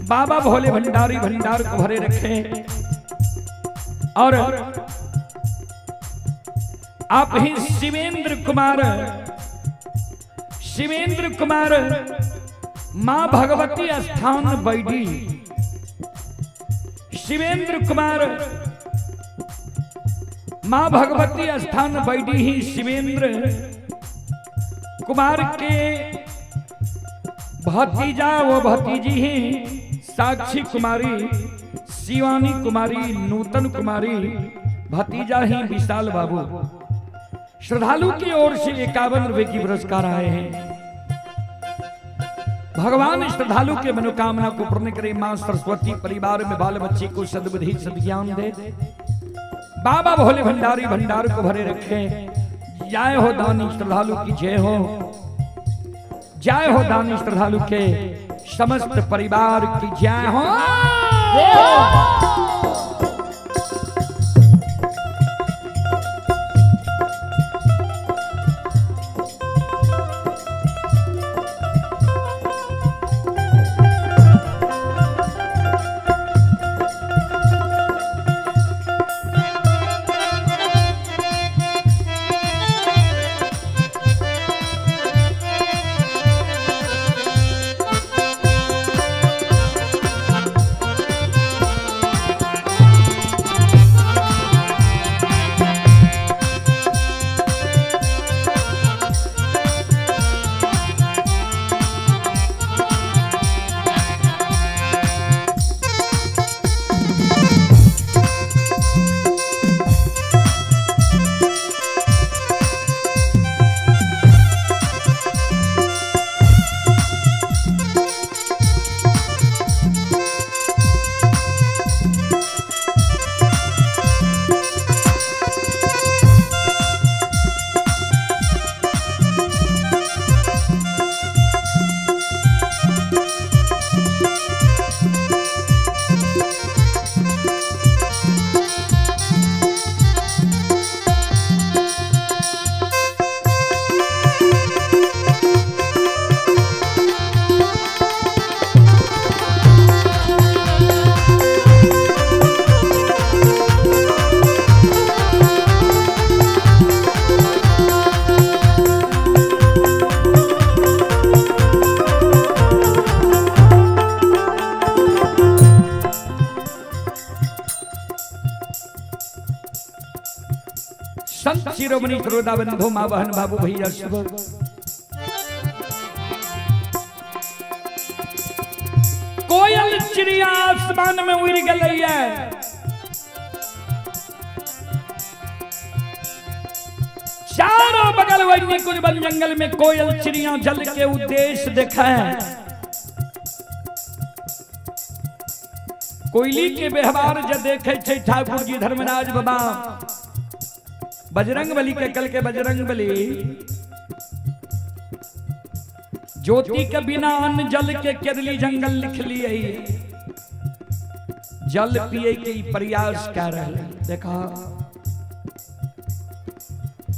बाबा भोले भंडारी भंडार को भरे रखे। और आप ही शिवेंद्र कुमार, शिवेंद्र कुमार, मां भगवती स्थान बैडी। शिवेंद्र कुमार मां भगवती स्थान बैडी ही शिवेंद्र कुमार के भतीजा व भतीजी ही साक्षी कुमारी, शिवानी कुमारी, नूतन कुमारी, भतीजा ही विशाल बाबू। श्रद्धालु की ओर से 51 रुपए की पुरस्कार आए हैं। भगवान श्रद्धालु के मनोकामना को पूर्ण करे। मां सरस्वती परिवार में बाल बच्चे को सद्बुद्धि सद्ज्ञान दे। बाबा भोले भंडारी भंडार को भरे रखे। जय हो दानी श्रद्धालु की जय हो। जय हो दानी श्रद्धालु के समस्त परिवार की जय हो। शिरोमणि श्रोता बंधु, माँ बहन, बाबू भैया सब। कोयल चिड़िया आसमान में उड़ गई है। चारों बगल वही कुछ वन जंगल में कोयल चिड़िया जल के उद्देश्य देखा है। कोयली के व्यवहार जब देखे छे ठाकुर जी धर्मराज बाबा बजरंग बली के कल के बजरंग बली ज्योति के बिना अन्न जल के केरली जंगल लिख लिए, जल पिए के प्रयास कर रहे। देखा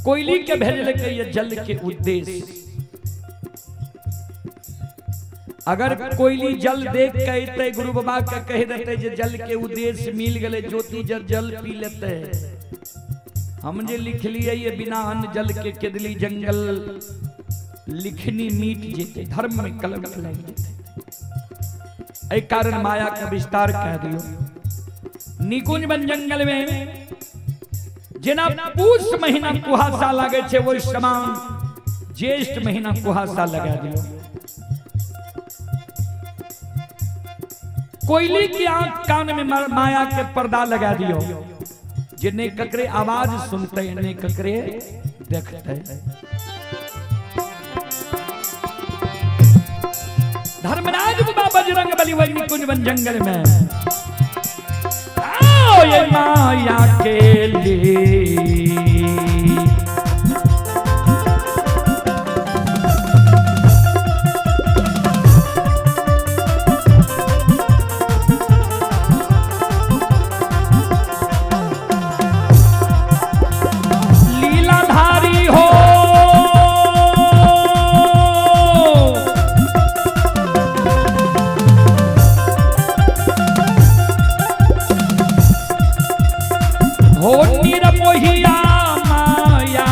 कोयली के भेजल के ये जल के उद्देश्य। अगर कोयली जल देख के अते गुरु बाबा के कह देते जे जल के उद्देश्य मिल गए, ज्योति जल जल पी लेते। हम जे लिख लिए ये बिना अन्न जल के केदली जंगल लिखनी मीट जेते, धर्म में कलंक लग जेते। एहि कारण माया के विस्तार कह दियो। निकुंज वन जंगल में जेना पूस महीना कुहासा लागे छे, वही समान ज्येष्ठ महीना कुहासा लगा दियो। कोयली की आंख कान में माया के पर्दा लगा दियो, जे ने ककरे आवाज सुनते ने ककरे देखते। धर्मराज बाबा बजरंग बली वही निकुंज वन जंगल में आओ ये माया के लिए। लीलाधारी हो निरमोहिया माया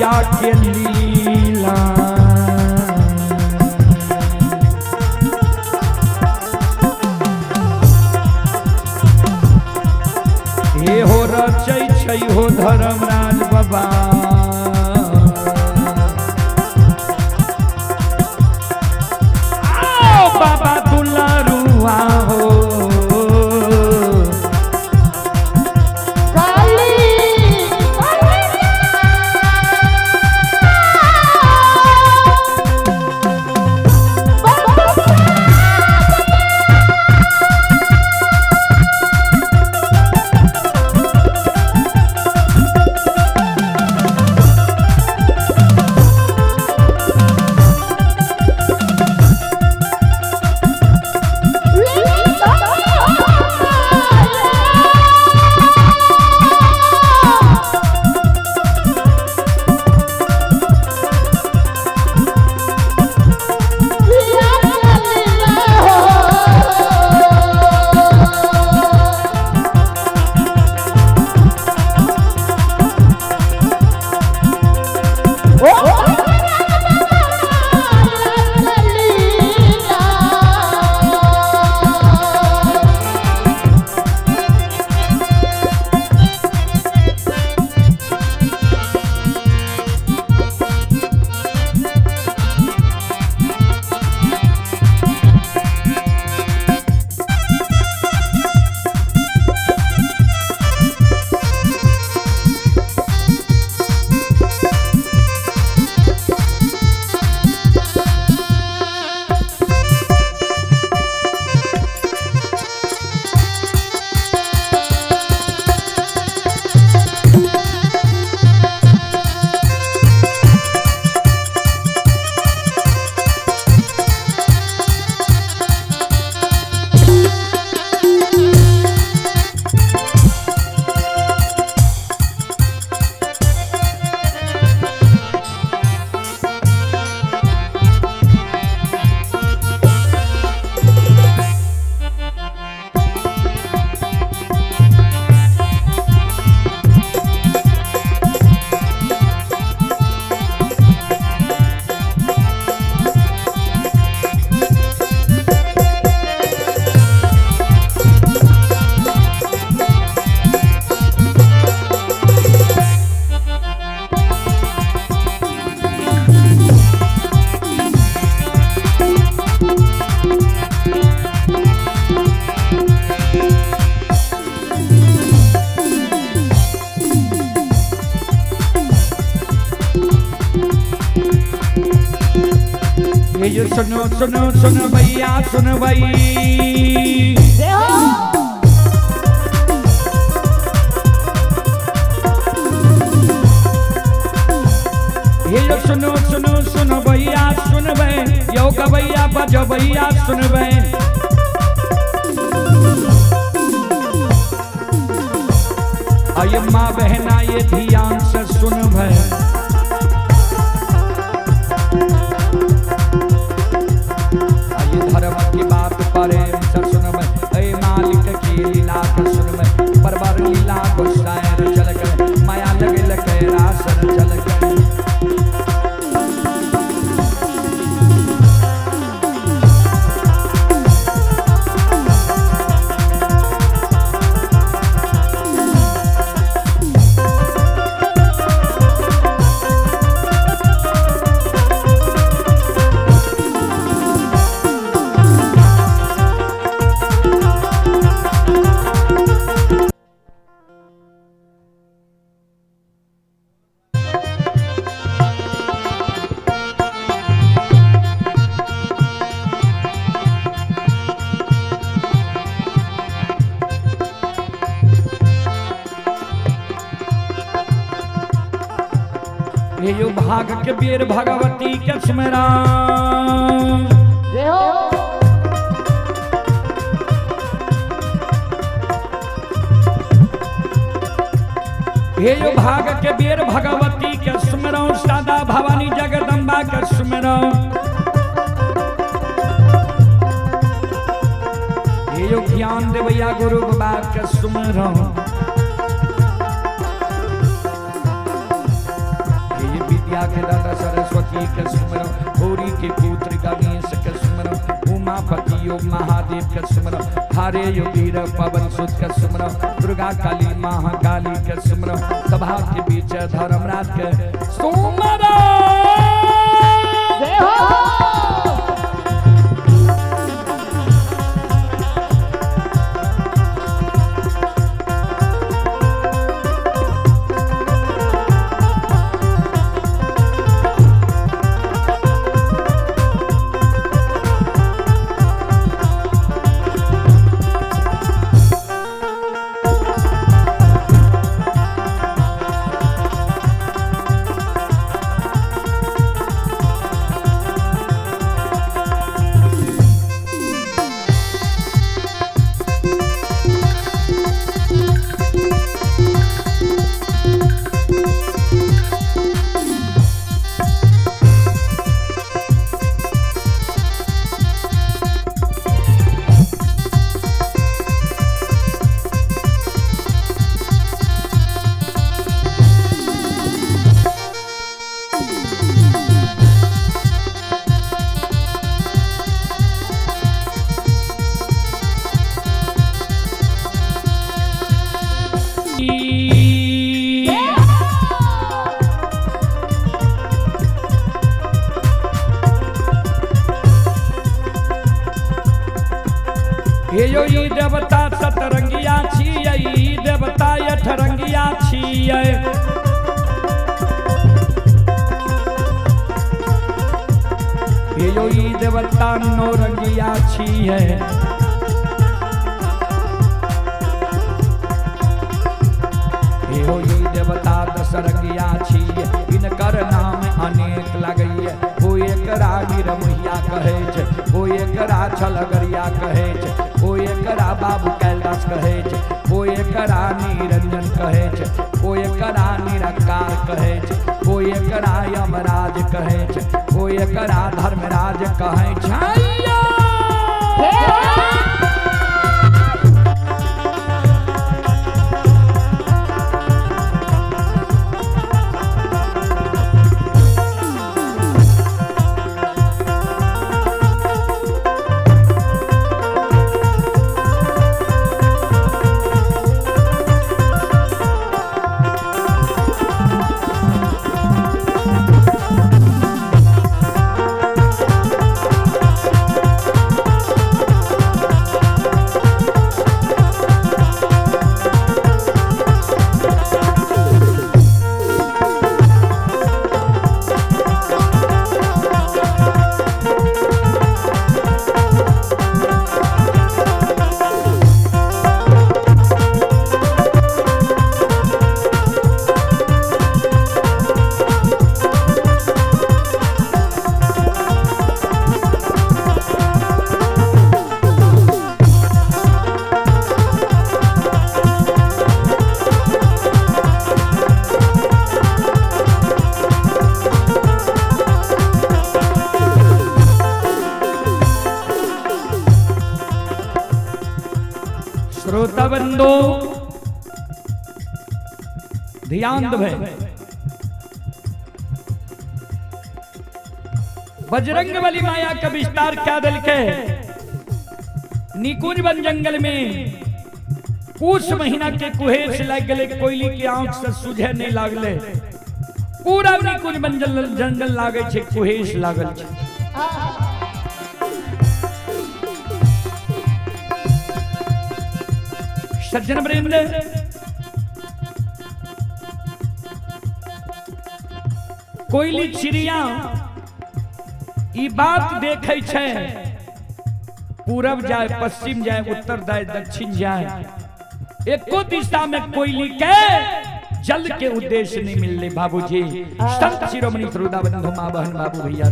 या के लीला। हे हो रचै छै हो धर्मराज बाबा, बाबा दुलारुआ हो। सुनो सुनो सुन भैया सुन भाई। हे यो सुनो सुनो सुनो भैया सुनबै, यो गवैया बजबैया सुनबै। आये माँ बहना ये ध्यान से सुनबै। आये धर्म की बात प्रेम से सुनबै, ऐ मालिक की लीला के सुनबै। परवर लीला गोसाई चल कर, माया लगल कैलासन चल कर। हे यो भाग के वीर भगवती के स्मरण। जय हो। हे यो भाग के वीर भगवती के स्मरण, सदा भवानी जगदम्बा के स्मरण। हे यो ज्ञान देवैया गुरु बाबा के स्मरण। विद्या के दाता सरस्वती के स्मरण, गौरी के पुत्र गणेश के स्मरण, उमापति योग महादेव के स्मरण, हरे योगीर पवन सुत के स्मरण, दुर्गा काली महाकाली के स्मरण, सभा के बीच धर्मराज के सुमरण। जय हो। हे यो ई देवता सतरंगिया छियै, ई देवता अठरंगिया छियै। हे यो ई देवता नौरंगिया छियै। हे यो ई देवता दशरंगिया छियै, इनकर नाम अनेक लगैये। ओ एकरा निरमोहिया कहै छै, ओ एकरा छलगरिया कहै छै, ओ एकरा बाबू कैलाश कहै छै, ओ एकरा निरंजन कहै छै, ओ एकरा निराकार कहै छै, ओ एकरा यमराज कहै छै, ओ एकरा धर्मराज कहै छै। श्रोता बंधु ध्यान देबै। बजरंग बली माया का विस्तार क्या दिल के निकुंज वन जंगल में कुछ महीना के कुहेस लग गए, कोयली के आंख से सुझे नहीं लागले, पूरा निकुंज वन जंगल लागे छे, कुहेस लागल छे। सज्जन वृंद, कोयली चिड़िया ई बात देखे छे, पूरब जाए पश्चिम जाए उत्तर जाए दक्षिण जाए, एको दिशा में कोयली के जल के उद्देश्य नहीं मिलले। बाबूजी संत शिरोमणि श्रोता बंधु माँ बहन बाबू भैया,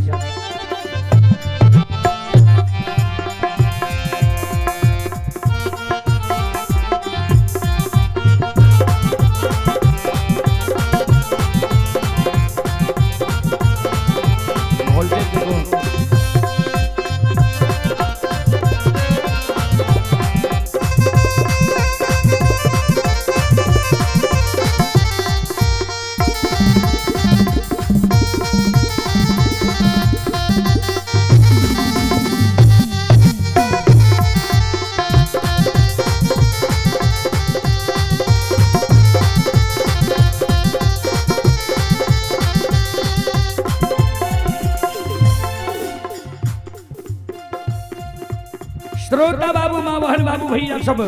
श्रोता बाबू माँ बहन बाबू भैया सब,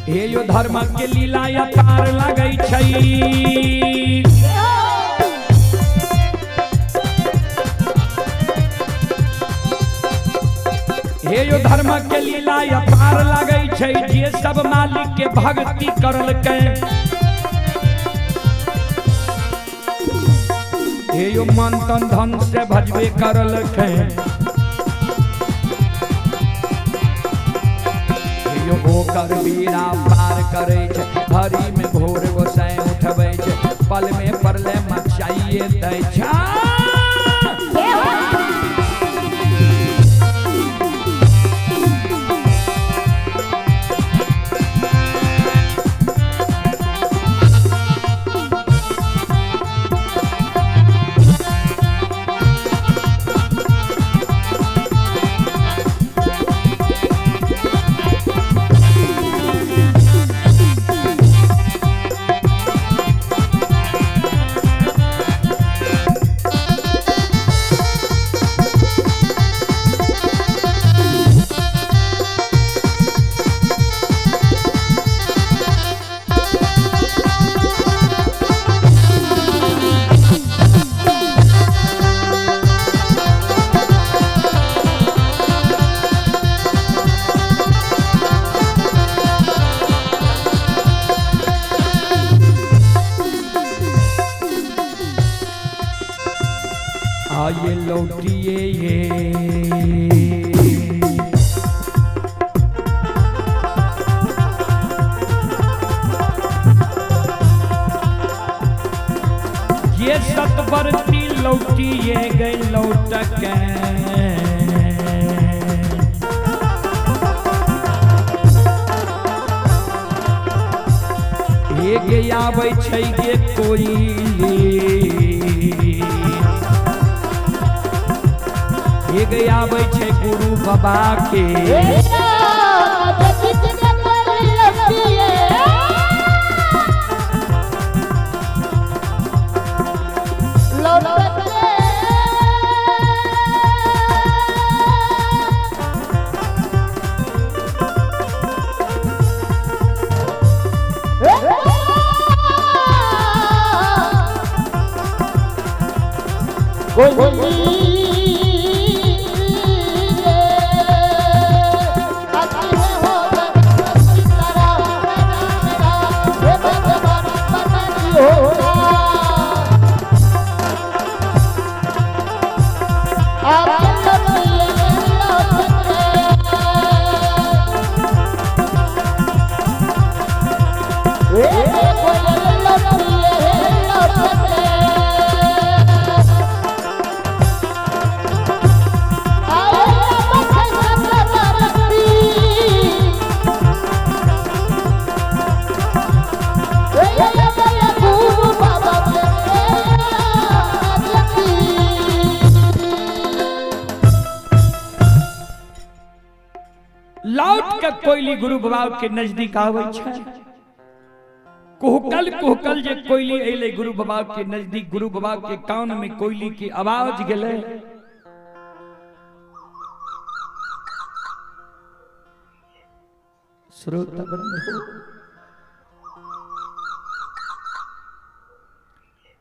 हे यो धर्म के लीला अपार लगै छै, हे यो धर्म के लीला अपार लगै छै, जे सब मालिक के भक्ति करलकै, हे यो मन तन धन से भजबे करलकै, हे यो ओकर बीड़ा पार करै छै, भरी में भोर गोसाई उठबै छै, पल में परले मचाइए दै छै। आइए लौटिए ये ये सतबरती लौटिए गए लौटक एक आबै छै गे कोयली, एक आबै छै गुरु बाबा के, Oh, के कोयली गुरु बाबा के नजदीक आवे छै। कुहकल कुहकल जे कोयली अइले गुरु बाबा के नजदीक, गुरु बाबा के कान में कोयली की आवाज गेलै। श्रोता बंधु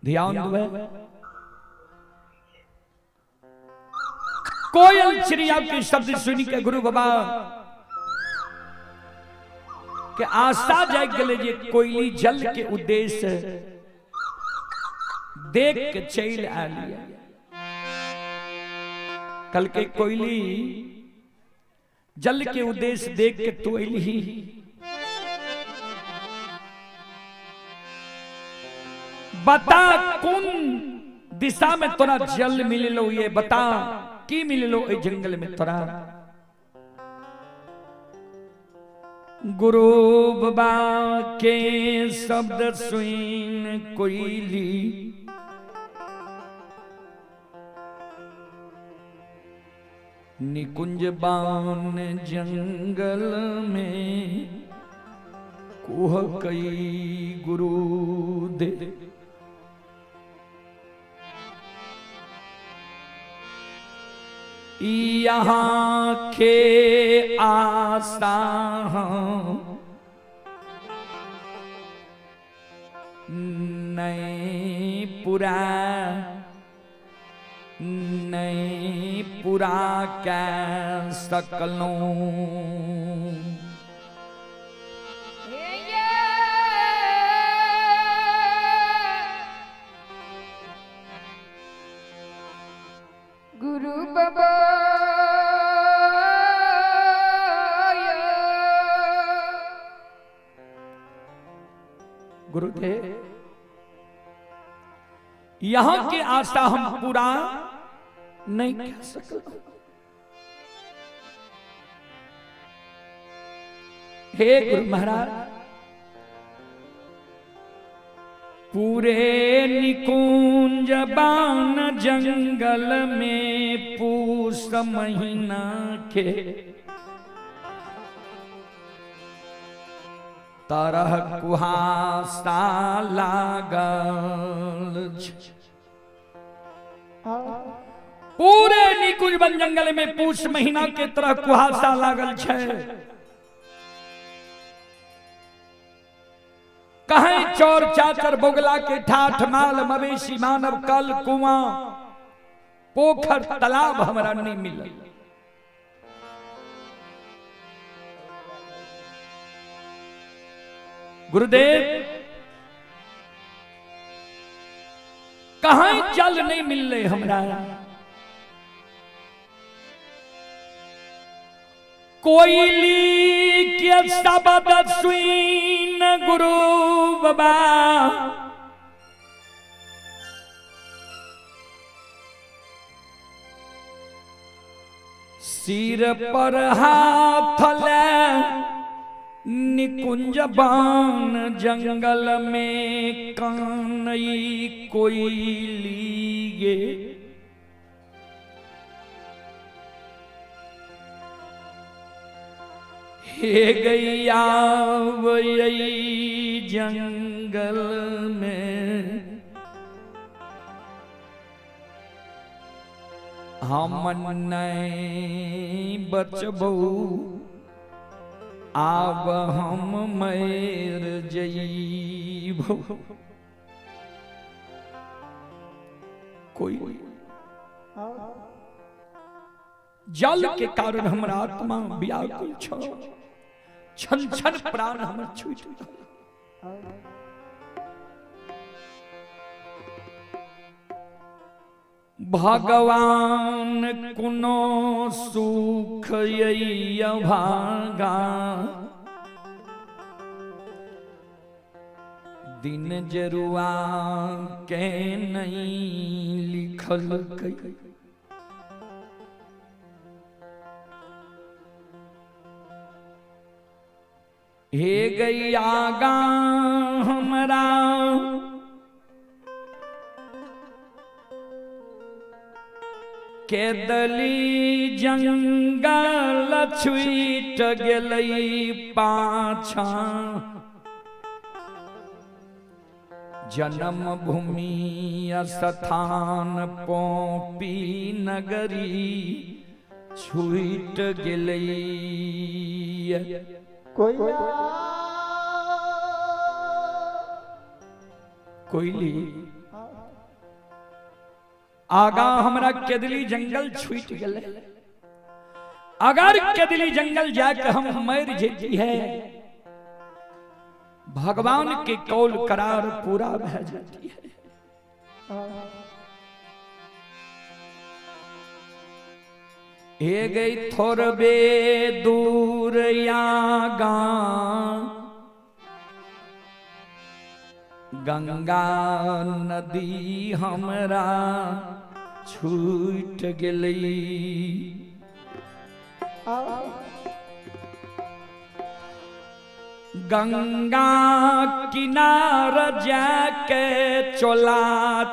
ध्यान देवे, कोयल चिड़िया के शब्द सुनी के गुरु बाबा के आशा जाग गेलै जे कोयली जल के उद्देश्य देख के चलि आयल। कल के कोयली जल के उद्देश्य देख के तू अयली, बता कौन दिशा में तोरा जल मिललो, ये बता की मिललो ए जंगल में तोरा। गुरु बाबा के शब्द सुन कोयली निकुंज बान जंगल में कुह कई गुरु दे। यहाँ के आशा नहीं पूरा नहीं पूरा कह सकलूं। गुरु बाबा गुरुदेव यहाँ के आशा हम पूरा नहीं कह सकते। हे गुरु महाराज, पूरे निकुंज बान जंगल में पूस महीना के तरह कुहासा लागल। पूरे निकुंज वन जंगल में पूस महीना के तरह कुहासा लागल छै। कहीं चोर चाचर बोगला के ठाठ माल मवेशी मानव कल कुआं पोखर तालाब हमरा नहीं मिलल। गुरुदेव कहीं जल नहीं मिलले हमरा। कोयली के शब्द सुन गुरु बाबा सिर पर हाथ ले निकुंज बान जंगल में कानई कोयली गे। हे गैया वही जंगल में हम नहीं बचबू, आब हम मर जइबो। कोई जल के कारण हमरा आत्मा व्याकुल छो, छन छन प्राण हमर छूट गेल। भगवान कुनो सुख भागा दिन जरुआ के नहीं लिखल कई। हे गैया गा हमरा केदली जंगल छूट गेलै पाछा, जन्म भूमि स्थान पोपी नगरी छूट गेलै। कोयली आगा हमरा केदली जंगल छूट गेलै। अगर केदली जंगल जाके हम मर जेती है, भगवान के कौल करार पूरा भै जाती है। हे गई थोड़बे दूर आगा गंगा नदी हमरा छूट गेलै। गंगा किनार जाके चोला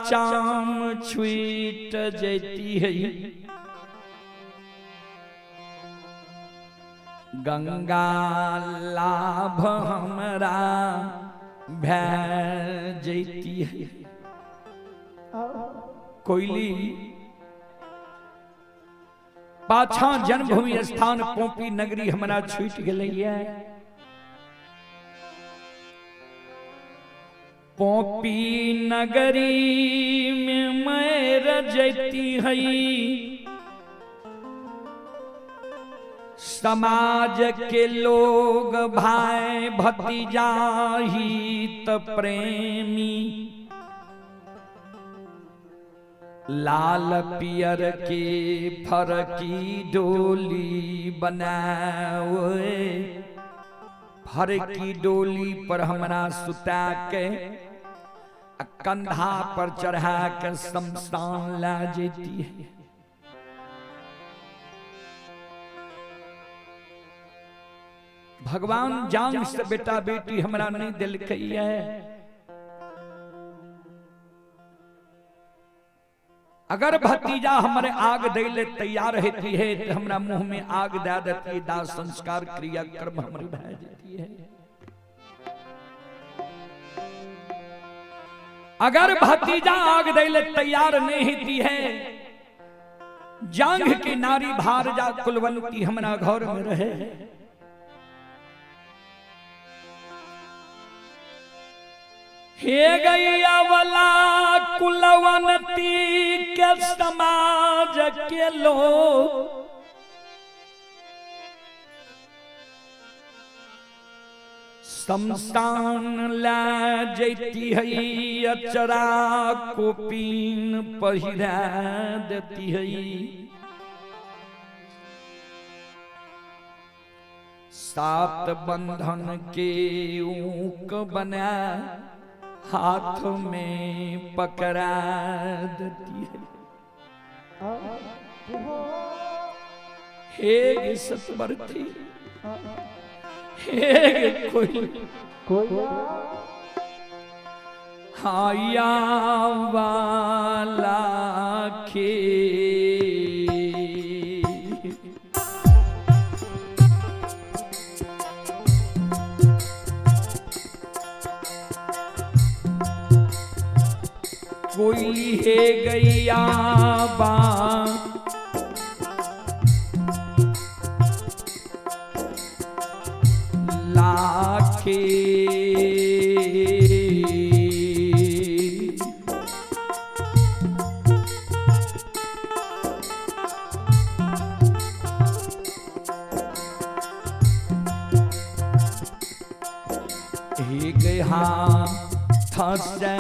चाम छूट जैती है। गंगा लाभ हमरा भै जैती है। कोयली पाछा जन्मभूमि स्थान पोपी नगरी हमरा छूट गेलै। पोपी नगरी में मर जैती है, समाज के लोग भाई भतीजा हित प्रेमी, लाल पियर के फरकी डोली बनावे, फरकी डोली पर हमरा सुता के कंधा पर चढ़ा के शमशान ला जेती है। भगवान जान से बेटा बेटी हमरा नहीं दिलकै है। अगर भतीजा हमारे आग दैले तैयार होती है तो हमरा मुंह में आग दे देती है, दाह संस्कार क्रिया कर्म हमारे भै जाती है। अगर भतीजा आग दैले तैयार नहीं होती है, जांघ की नारी भार जा कुलवंती हमरा घर में रहे। हे गैया वाला कुलवंती के समाज के लोग, शमशान ला जैती है, अचरा कोपीन पहिरा देती है। सात बंधन के ऊक बना हाथ में पकड़ा देती है। हे सतबरती, हे कोई हाया वाला खे कोई है गैया बा लाखे, हे गया थसे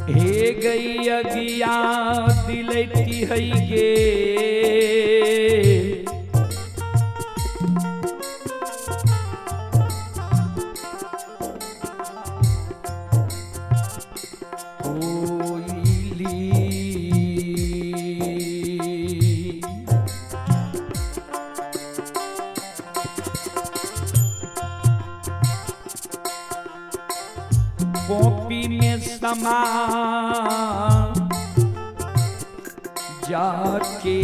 हे गई अगिया दिलती है गे, कोयली पोपी में समा जाके।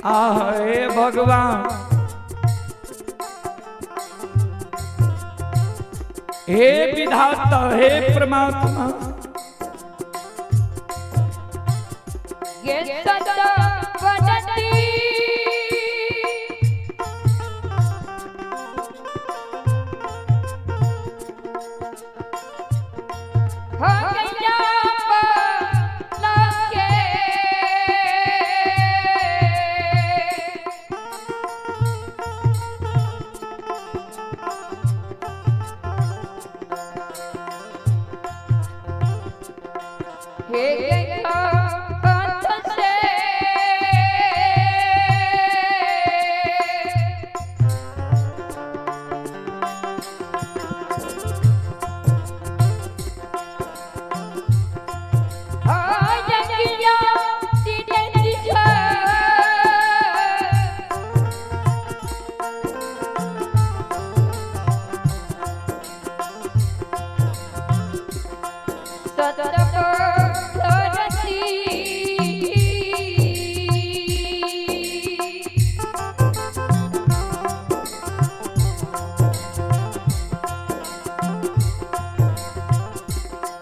आहे भगवान, हे विधाता, हे परमात्मा, ये सदा वदती हो गया के। हे गया हाथ से आया दिया। सतपति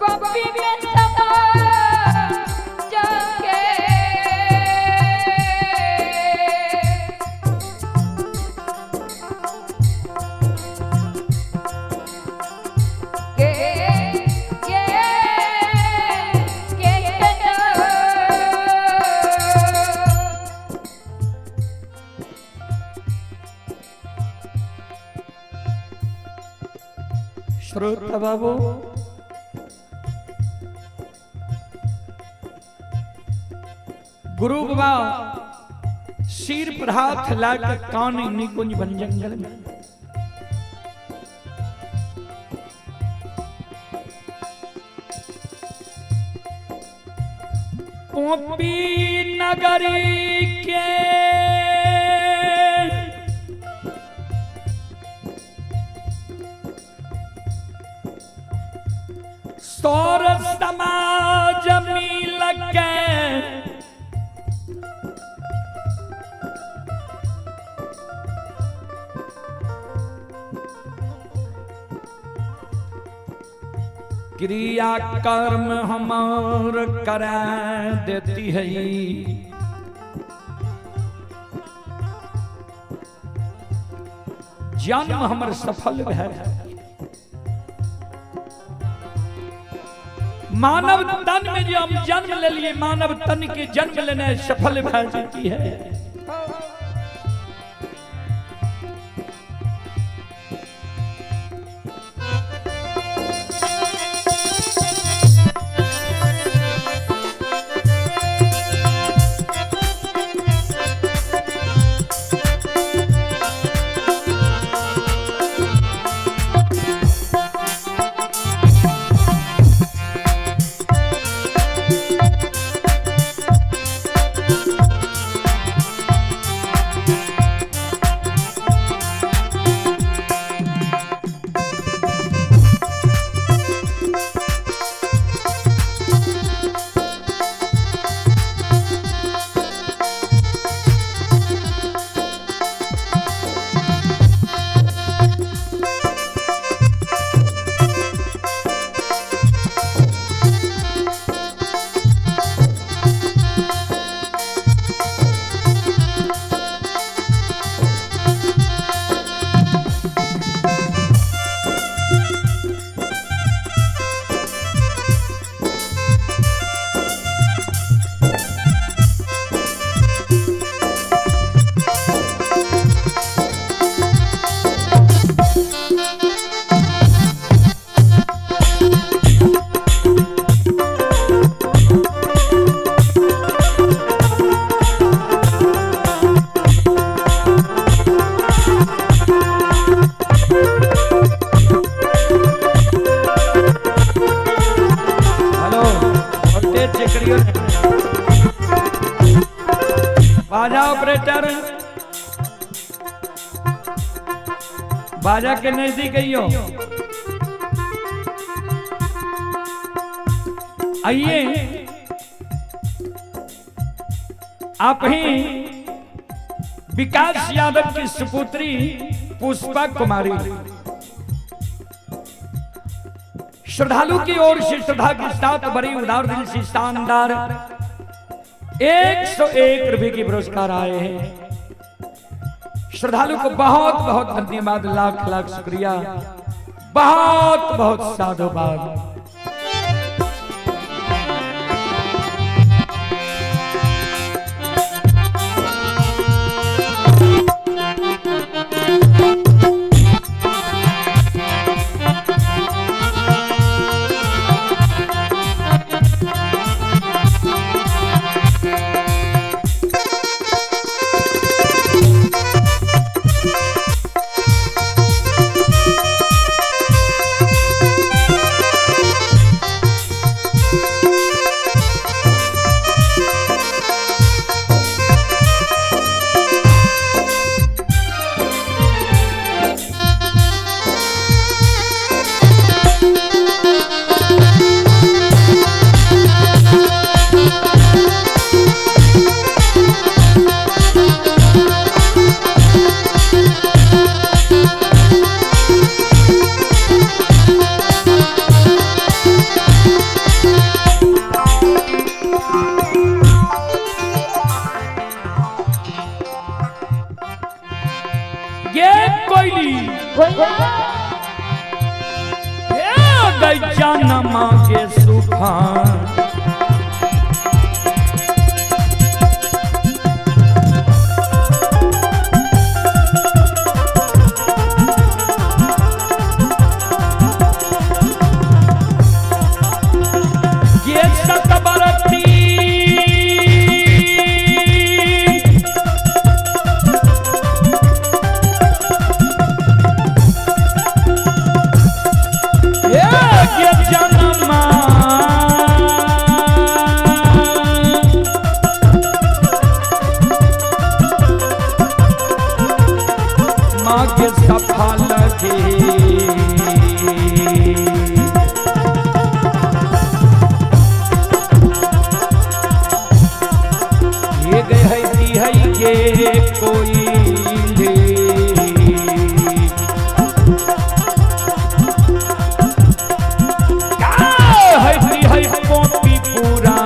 पपी में सदा जाके। के के के श्रोता बाबू, गुरु बाबा सिर पर हाथ लाकर कान निकुंज बन जंगल में पोपी नगरी के सौर समाज मिल के क्रिया कर्म हमार करा देती है। जन्म हमर सफल है। मानव तन में जो हम जन्म ले लिए, मानव तन के जन्म लेने सफल भय जाती है। बाजा ऑपरेटर बाजा के नजदीक आइयो। आइए आप ही विकास यादव की सुपुत्री पुष्पा कुमारी श्रद्धालु की ओर से श्रद्धा के साथ बड़ी उदार दिल से शानदार 101 रुपए की पुरस्कार आए हैं। श्रद्धालु को बहुत बहुत धन्यवाद, लाख लाख शुक्रिया, बहुत बहुत साधुवाद। ये कोयली ये गजाना मांगे सुखा ये सतबरती ये जन्मा मागे सफा लगे ये गए है है ये कोई ले। है कॉपी पूरा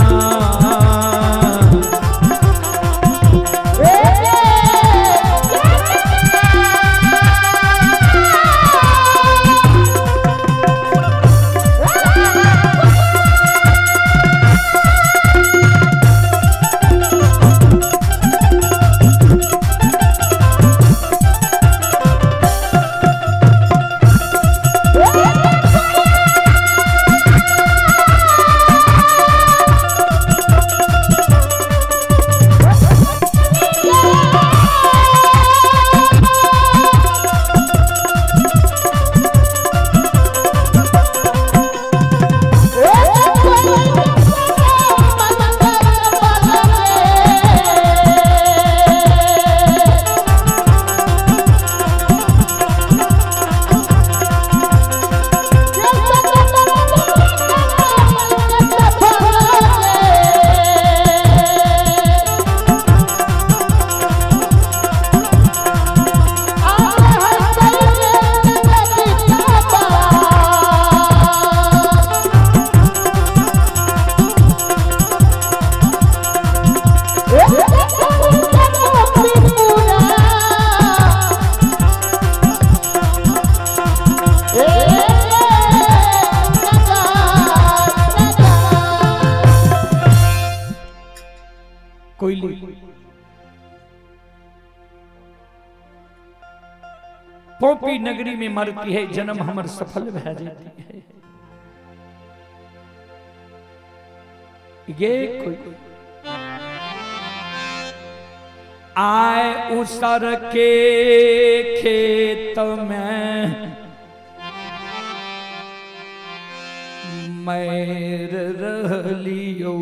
कोयली पोपी नगरी में मरती है, जन्म हमर सफल भै जाती है। ये कोई आए उसर के खेत में मैर रहलियो।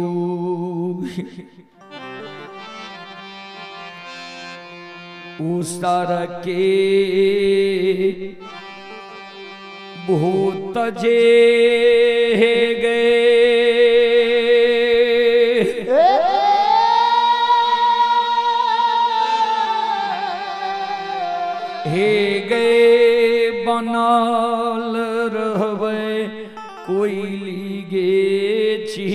उसर के भूत जे गए। हे गए बनल रहबै कोइली गे छी।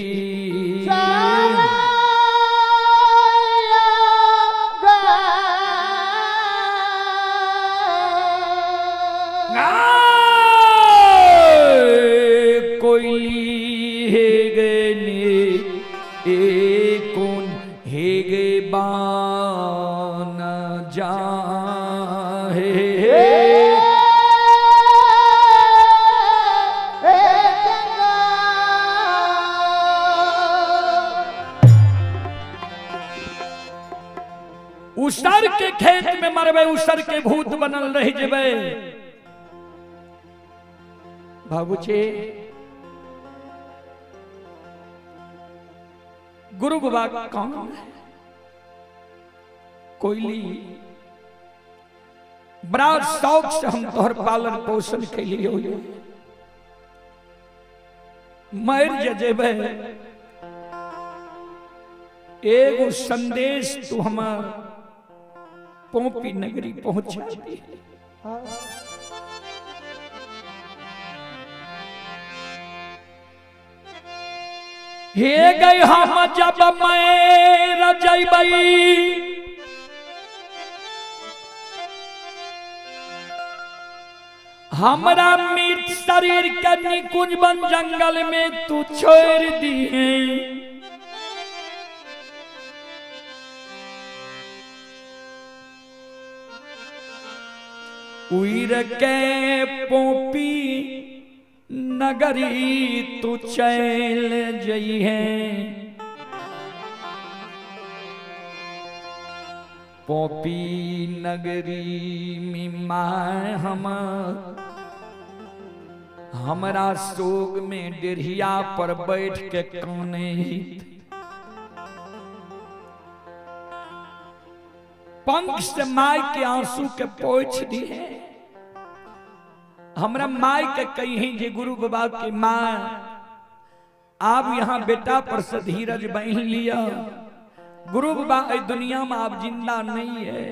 कोइली हे गे ने ए कोन हे गे बान जा हे। उसर के खेत में मरबे, उसर के भूत बनल रह जेबे। बाबूजी गुरु बाबा कौन है? कोयली बड़ा शौक से हम तोहर पालन पोषण कैलियो, मर जेबे एगो संदेश तू हमार पोपी नगरी पहुंचा दी। हे गई हम जब मैं रजबई हमरा मृत शरीर के निकुंज बन जंगल में तू छोड़ दी। उइर के पोपी नगरी तू चल जइहे, पोपी नगरी में माँ हम हमरा शोक में डेढ़िया पर बैठ के काने पंख से माई के आंसू के पोछ दिए। हमरा माई के कही जे गुरु बाबा के माँ आप यहाँ बेटा पर से धीरज बहन लिया, गुरु बाबा दुनिया में आप जिंदा नहीं है।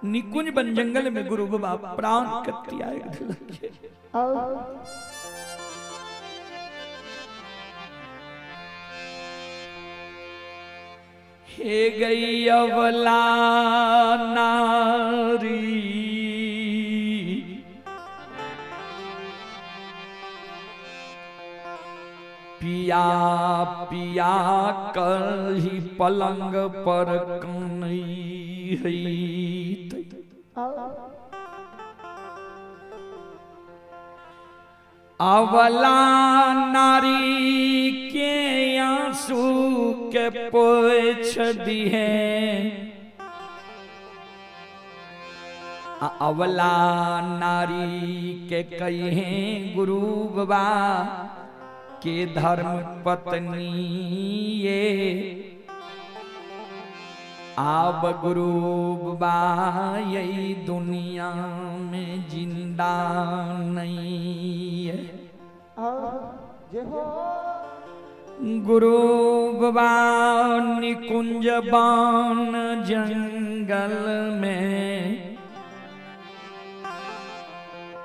निकुंज बन जंगल में गुरु बाबा प्राण के त्याग दिलक। हे गई अवला नारी पिया पिया कही पलंग पर कनई है। अवला नारी के आंसू के पोछ दिए, अवला नारी के कहे गुरु बाबा के धर्म पत्नी ये आब गुरु बाबा यही दुनिया में जिंदा नहीं है। गुरु बाबा निकुंज बान जंगल में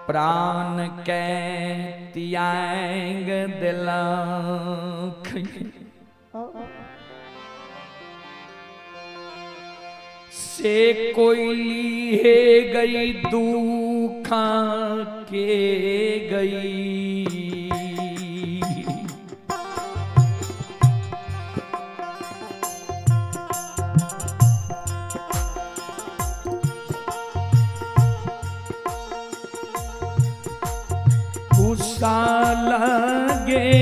प्राण के त्याग दिलक। से कोयली है गई दुखा के गई, गुस्सा लगे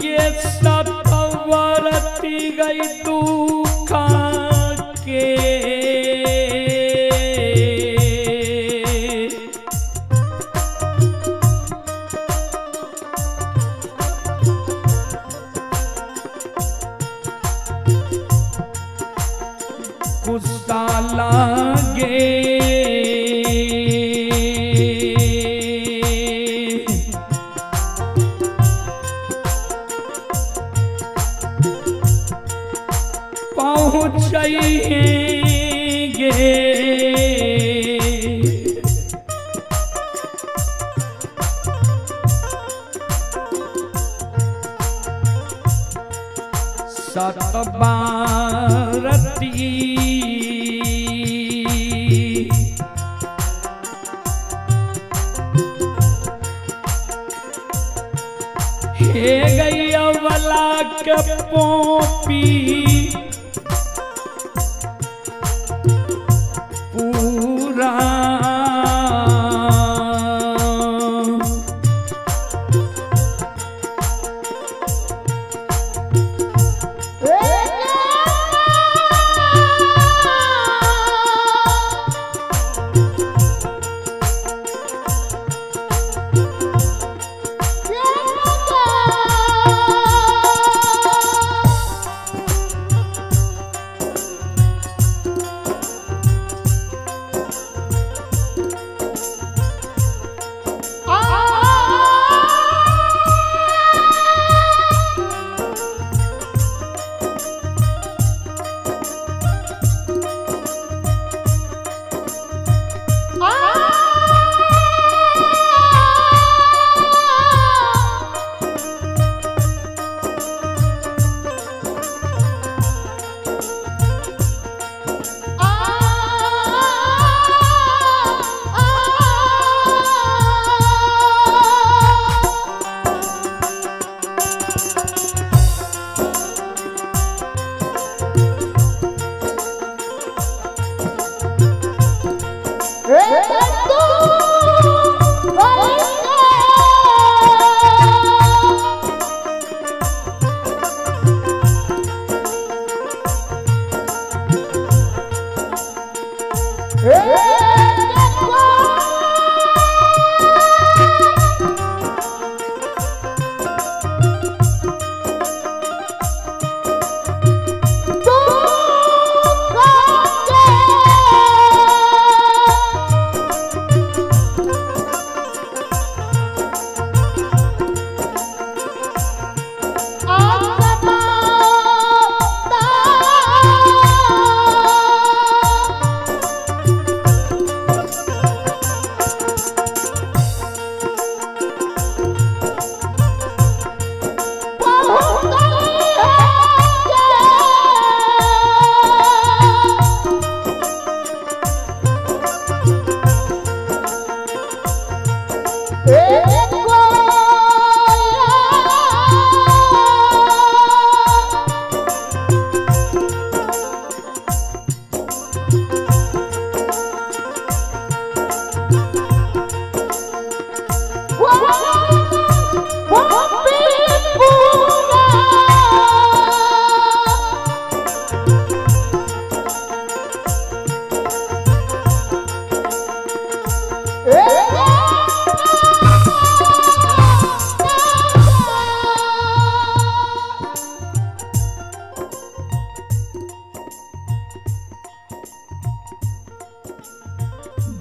ये सतवरती गई दुखा कुशल गे। पहुँचेंगे सतबारती। हे गैया वाला के पोपी पूरा।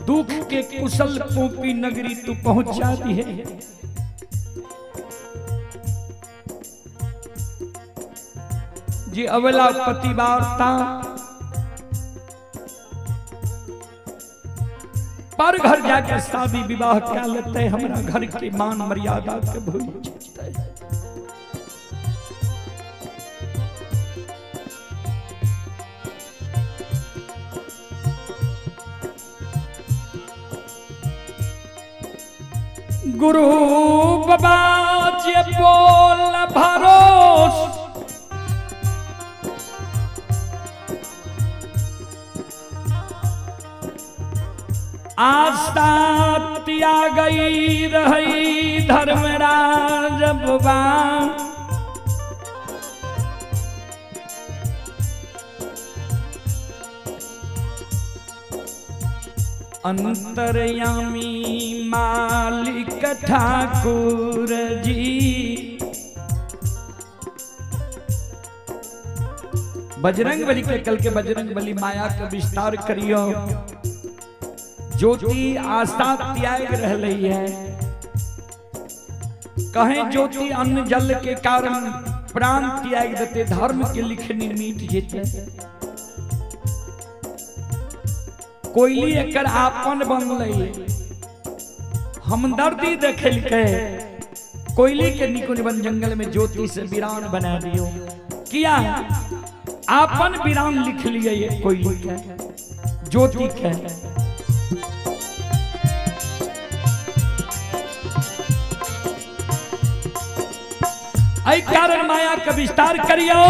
दुख के कुशल पोपी नगरी तू पहुंचा दी है। जी अवला पति वार्ता पर घर जाके शादी विवाह क्या लेते, हमरा घर के मान मर्यादा के भूल जाते। गुरु बाबा जे बोल भरोस आस्था त्याग गई रही धर्मराज बाबा। अंतर्यामी मालिक ठाकुर जी बजरंग बली के कल के बजरंग बली माया के विस्तार करियो। ज्योति आस्था त्याग रहले है, कहें ज्योति अन्न जल के कारण प्राण त्याग देते, धर्म के लिखनी मीट जेते। कोयली एकर आपन बनलै, हमदर्दी देखलकै, कोयली के निकुंज वन जंगल में ज्योति से वीरान बना दियो। किया आपन वीरान लिख लिए ये कोयली के, ज्योति के। ऐ कारण माया के विस्तार करियो,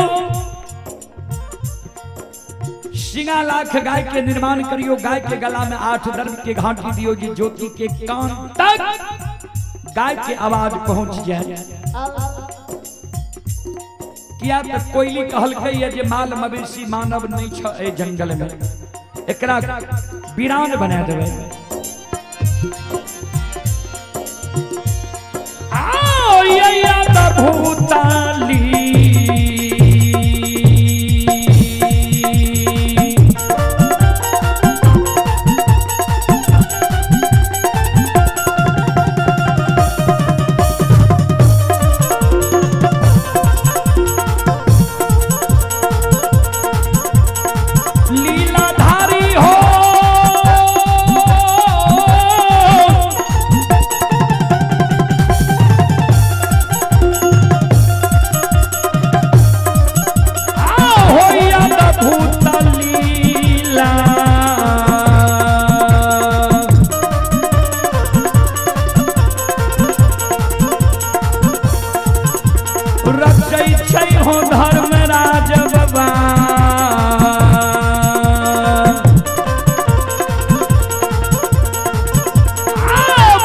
सिंगा लाख गाय के निर्माण करियो, गाय के गला में 8 दर्द के घाटी दियो जी ज्योति के कान तक गाय के आवाज पहुंच जाए। किया तो कोयली कहलकै ये जे माल मवेशी मानव नहीं छ ए जंगल में, एकरा वीरान बना देबै। आओ ये भूताली लीलाधारी हो, लीला रचै छै हो धर्मराज बाबा।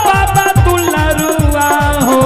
बाबा दुलरुआ हो,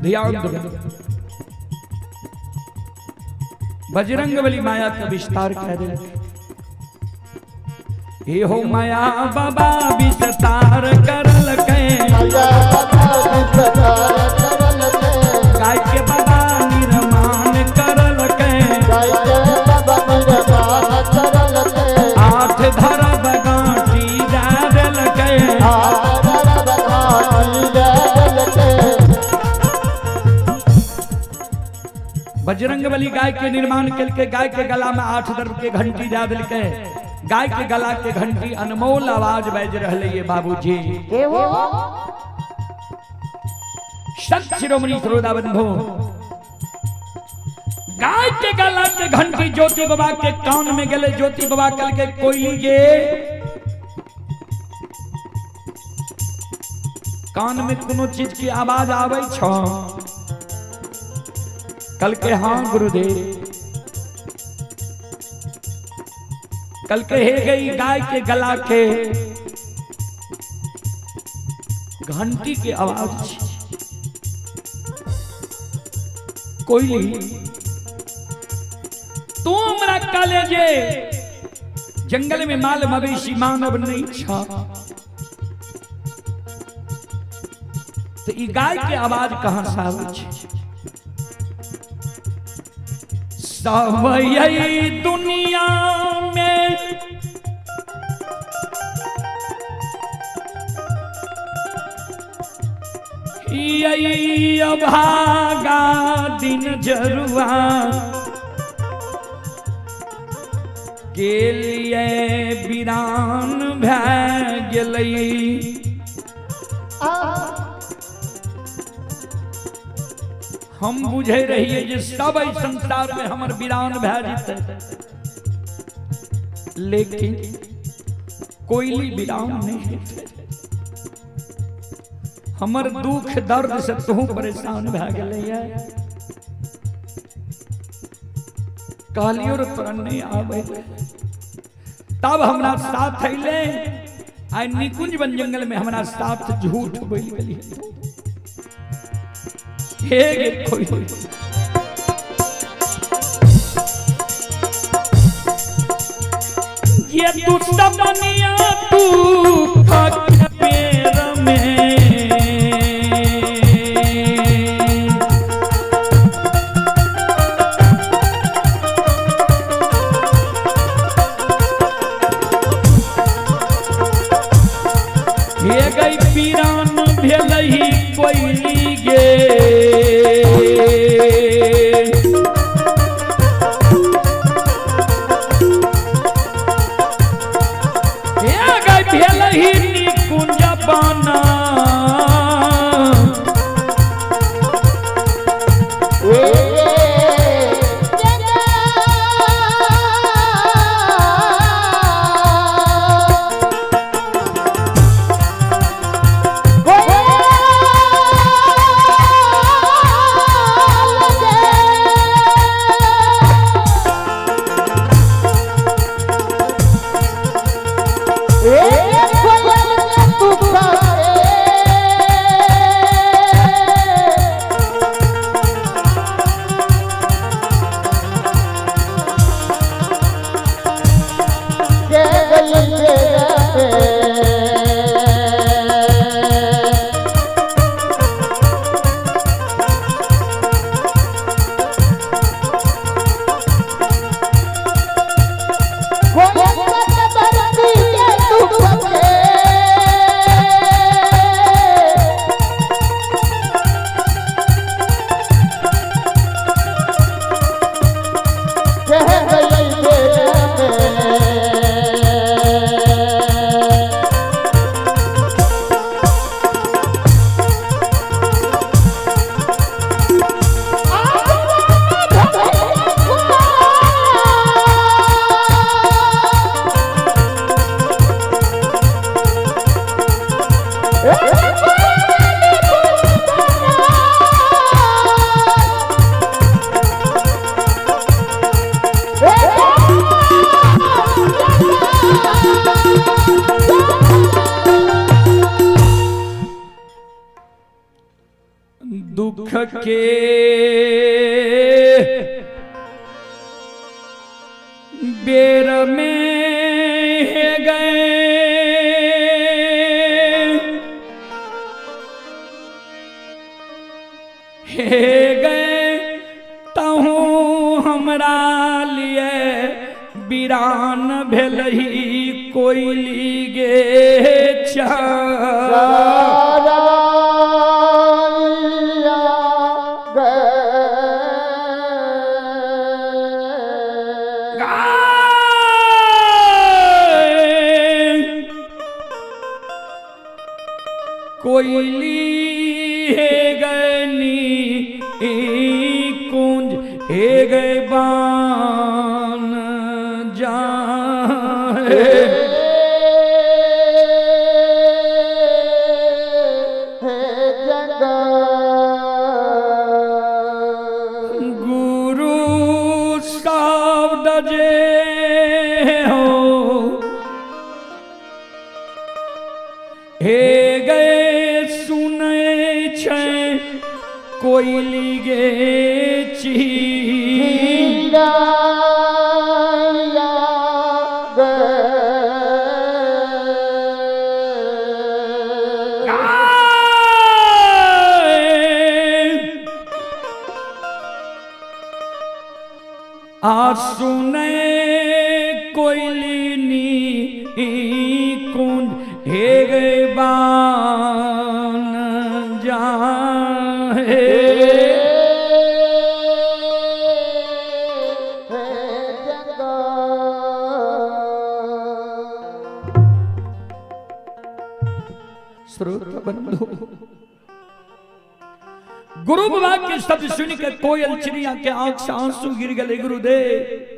ध्यान दो। बजरंग बली माया का विस्तार करे, ये हो माया बाबा विस्तार करल के, गाय के बाबा निर्माण करल के, 8 धर बगाटी डाल के, बजरंग बली गाय के निर्माण करके गाय के गला में 8 दर्द के घंटी दे दिलके, गाय के गला के घंटी अनमोल आवाज बाज रहले ये बाबूजी। संत शिरोमणि श्रोता बंधु, गाय के गला के घंटी ज्योति बाबा के कान में गले, ज्योति बाबा कल के कोयली के कान में कोनो चीज की आवाज आवे छो? कल के हाँ गुरुदेव। कल के हे गई गाय के गला के घंटी के आवाज छै। कोयली तू हमरा कहले जे जंगल में माल मवेशी मानव नहीं छ, तो ई गाय के आवाज कहाँ से आबै छै? सब यही दुनिया में यही अभागा दिन जरुआ के लिए वीरान भए गेलै। हम बुझे रहिए जे सब एहि संसार में हमर वीरान भए जेतै, लेकिन कोयली वीरान नहीं हेतै। हमर दुख दर्द से तू परेशान भए गेलैया। कहलियो रे तोरा नहीं आवे, तब हमरा साथ अइले। आइ निकुंज वन जंगल में हमरा साथ झूठ बोल गेली। हे गे कोई ये दुश्मनिया तू पेर में हे गई पीरान भेलही कोयली गे। हे गई भेलही निकुंज बना। दुख के बेर में गए हे गए तहु हमरा लिए वीरान भेलही कोयली गे चा। कोयली हे गनी कुंज हे गए बान जाए। गुरु शब्द जे हो हे गए कोयली गे चीरा आ सुने कोयली नी कुंज हे गे बान जाहे। श्रोता बंधु, गुरु बाबा के शब्द सुन के कोयल चिड़िया के आंख से आंसू गिर गए। गुरुदेव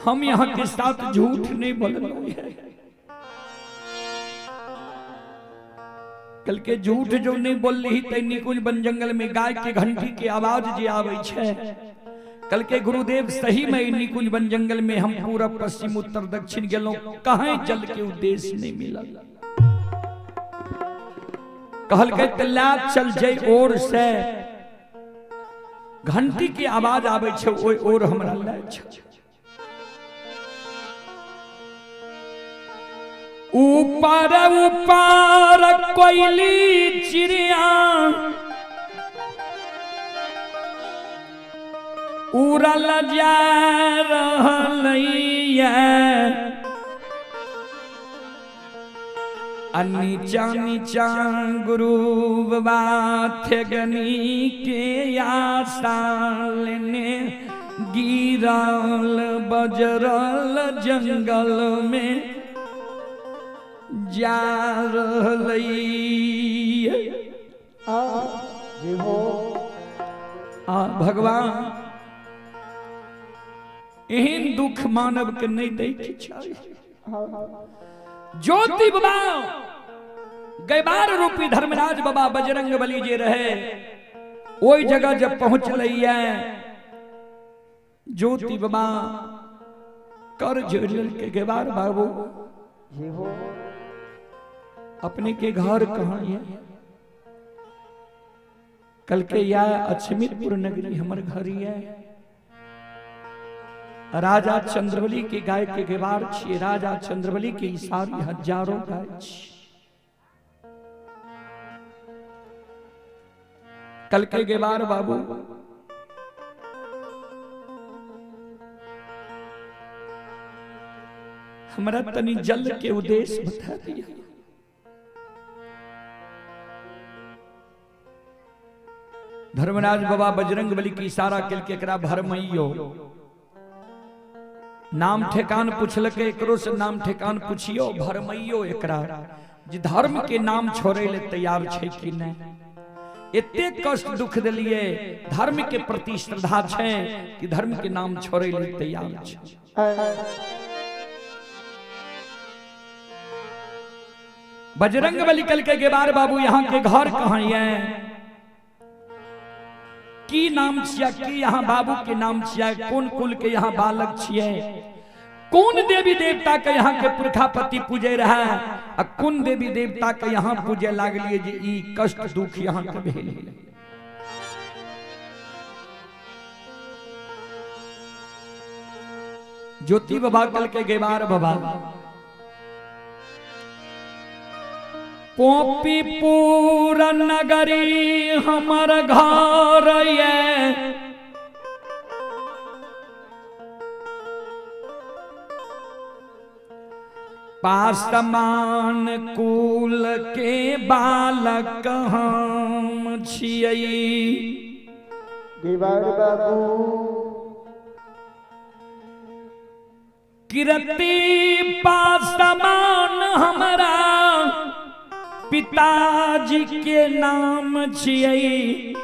हम यहाँ के साथ झूठ नहीं बोल है। कल के झूठ जो नहीं बोल रही ते निकुंज वन जंगल में गाय के घंटी के आवाज जे आवे छे। कल के गुरुदेव सही में निकुंज वन जंगल में हम पूरा पश्चिम उत्तर दक्षिण गेलों, कहीं जल के उद्देश्य नहीं मिला। कहल के तला चल जय ओर से घंटी के आवाज आवे छे ओय ओर हमरा ले छे। ऊपर ऊपर कोयली चिड़िया उड़ल जा रहलैया, आ नीचा नीचा गुरु बाबा थेगनी के आशा लेने गिरल बजरल जंगल में जा रहलैया। आ भगवान एहन दुख मानव के नहीं दै के चाही। ज्योति बाबा गैबार रूपी धर्मराज बाबा बजरंग बली जे रहे ओई जगह जब पहुंच लैया, ज्योति बाबा कर जोड़ के गैबार बाबू अपने के घर कहाँ है? कल के या अछमितपुर नगरी हमर घर है। राजा चंद्रबली के गाय के गेवार छिए, राजा चंद्रबली के सारी हजारों गाय छी। कल के गेवार बाबू हमरा तनी जल के उद्देश्य बता दिया। धर्मराज बाबा बजरंग बली की इशारा के एकरा भरमैयो नाम ठेकान पूछलके, एकरो से नाम ठेकान पूछियो भरमैयो एकरा जे धर्म के नाम छोड़े ले तैयार छे कि नहीं। एते कष्ट दुख दिलिए, धर्म के प्रति श्रद्धा छे कि धर्म के नाम छोड़े ले तैयार छे। बजरंग बली कल के गेबार बाबू यहाँ के घर कहाँ है, की नाम छिया, की यहाँ बाबू के नाम छिया, कौन कुल के यहाँ बालक छिए, कौन देवी देवता के यहाँ के पुरखापति पूजे रहा है, आ कौन देवी देवता के यहाँ पूजे लागलिए जे ई कष्ट दुख यहाँ के भेल। ज्योति बाबा कल के गेबार बाबा पोपीपुर नगरी हमर घर ये, पासमान कुल के बालक हम छियै। गेवार बाबू कीर्ति पासमान हमरा पिताजी के नाम छियै,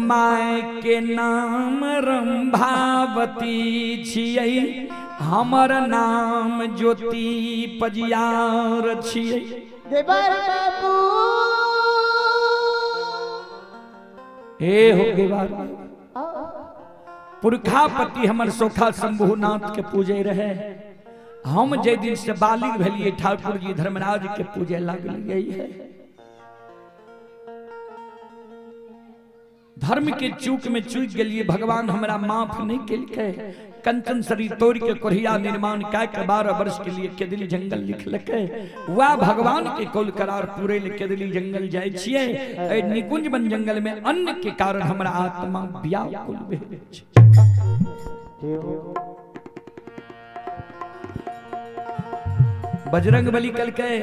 my के नाम रंभावती छियै, हमर नाम ज्योति पजियार छियै। गेवार बाबू हे हो गेवार पुरखापति हमर सोखा शंभुनाथ के पूजे रहे। हम जे दिन से बालिग भेलिए ठाकुर जी धर्मराज के पूजे लगलिए है। धर्म के चूक में चूक गेलिए, भगवान हमरा माफ नहीं केलकै। कंचन शरीर तोड़ के कोढ़िया निर्माण कए के 12 वर्ष के लिए केदली जंगल लिखलकै। वह भगवान के कौल करार पूरे ले केदली जंगल जाय छियै। एहि निकुंज वन जंगल में अन्न के कारण हमरा आत्मा व्याकुल भेल छै। बजरंग बली कहलकै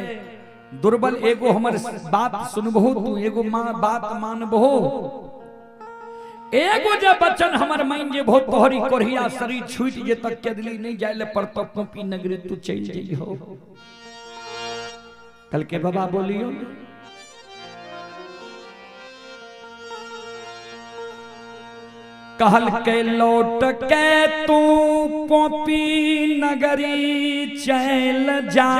दुर्बल एगो हमर बात सुनबहो, तू एगो माँ बात मानबहो, एगो जे बचन हमर मान जेबहो तोहरी कोढ़िया शरीर छूट जे तक केदली नहीं जाय ले पड़तो, पोपी नगरी तू चल जइहो। कहलकै बाबा बोलियो। कहलकै लौट के तू पोपी नगरी चल जा,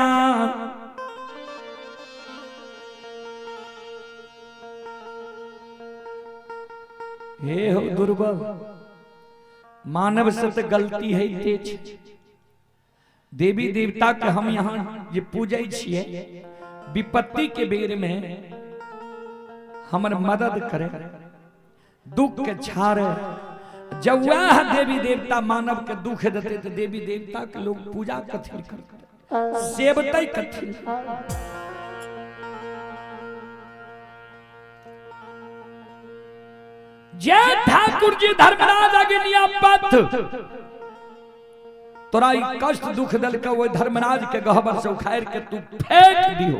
हे हो दुर्बल, मानव से तो गलती है तेज। देवी देवता के हम यहाँ जे पूजै छियै, विपत्ति के बेर में हमर मदद करे, दुख के छाड़े। जब वह देवी देवता मानव के दुख देते तो देवी देवता के लोग पूजा कथी करते, सेवतै कथी। जय ठाकुर जी धर्मराज अग्निया पथ तोरा ई कष्ट दुख दल के ओहि धर्मराज के गहबर से उखाड़ के तू फेंक दियो।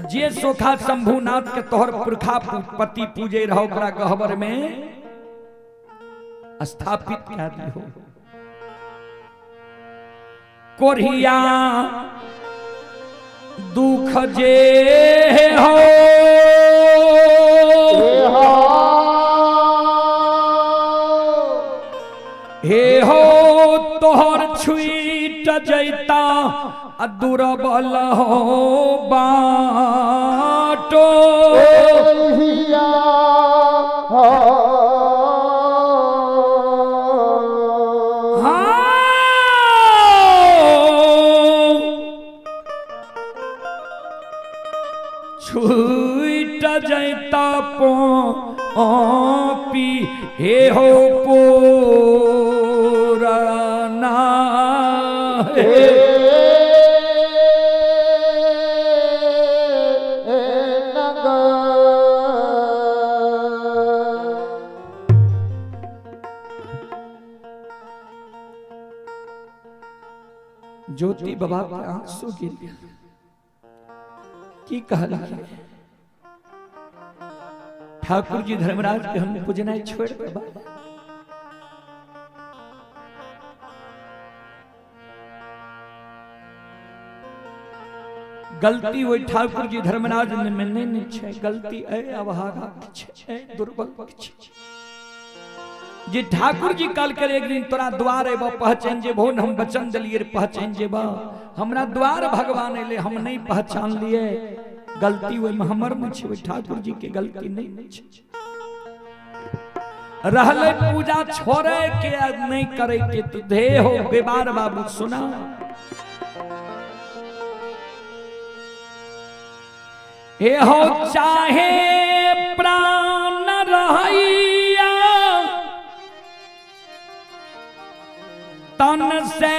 जे सोखा शंभुनाथ के तोहर पुरखा पति पूजे रहो ओकरा गहबर में स्थापित कर दियो। कोढ़िया दुख जे हो हे हो तोहर छुईट जैता दुर्बल हो बाटो। छूट जैता पी हे हो पुराना हे। ज्योति बाबा के आंसू गिर गया। की कहला ठाकुर जी धर्मराज के हम पूजनाई छोड़ देबा। गलती वही ठाकुर जी धर्मराज ने में नहीं छै, गलती ए अभागा के छै, ए दुर्बल के छै। जे ठाकुर जी कल कर एक दिन तोरा द्वार एबो पहचान जेबो, हम वचन दिलिए पहचान जेबा, हमरा द्वार भगवान एले हम नहीं पहचान लिए। गलती ओहिमे हमर नहि छै, ओहि ठाकुर जी के गलती नहीं छै। रहलै पूजा छोड़े के नहीं करे के तो दे हो बेबार बाबू सुना। हे हो चाहे प्राण रहैया तन से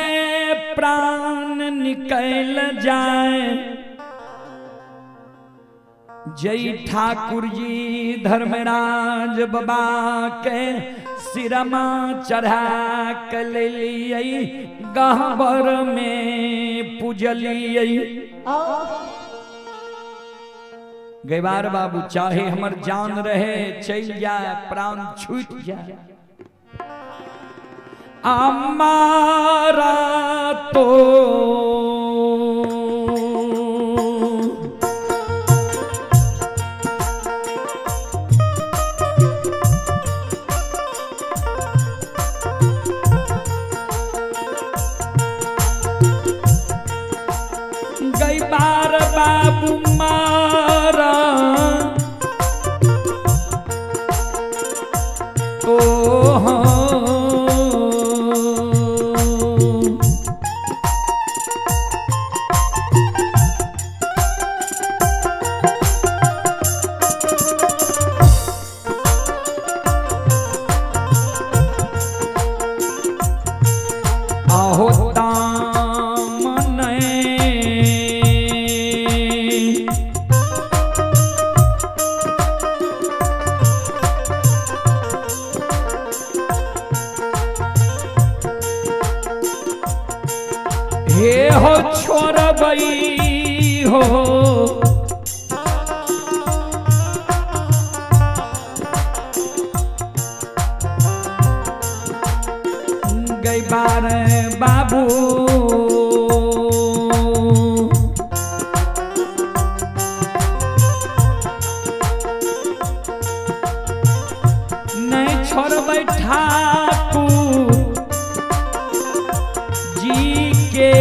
प्राण निकल जाए, जय ठाकुर जी धर्मराज बाबा के सिरमा चढ़ा के लियै गहबर में पूजलियै। गैवार बाबू चाहे हमर जान रहे चल जाए, प्राण छूट जाए, हमारा तो गैबार बाबू मारा तो हे हो छोड़बई हो गई बार बाबू। नहीं छोड़बै ठाकुर जी के।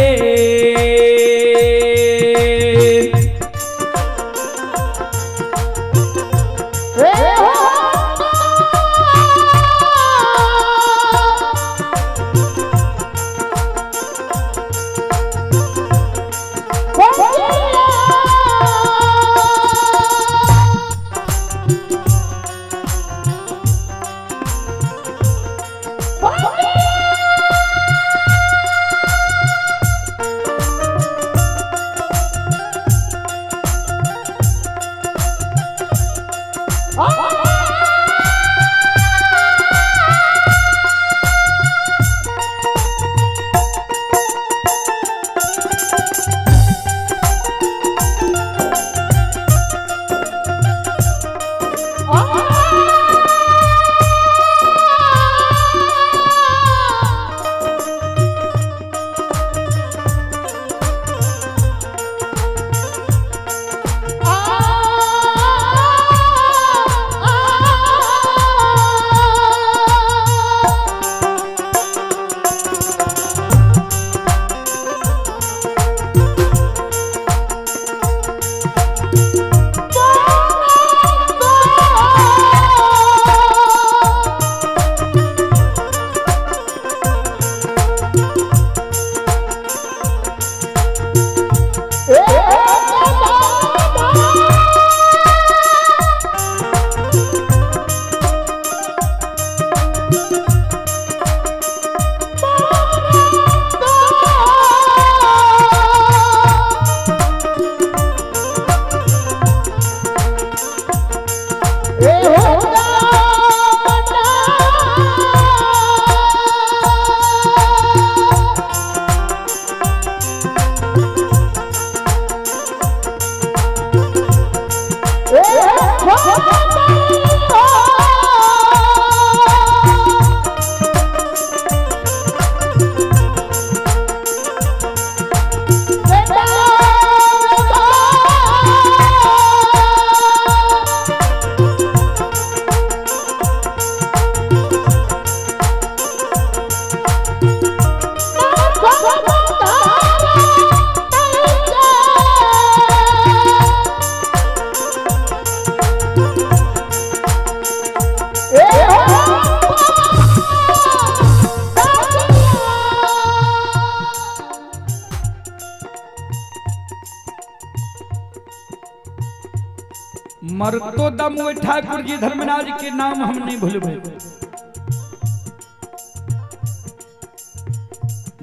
मरतो दम ओहि ठाकुर जी धर्मराज के नाम हम नहीं भूलबै।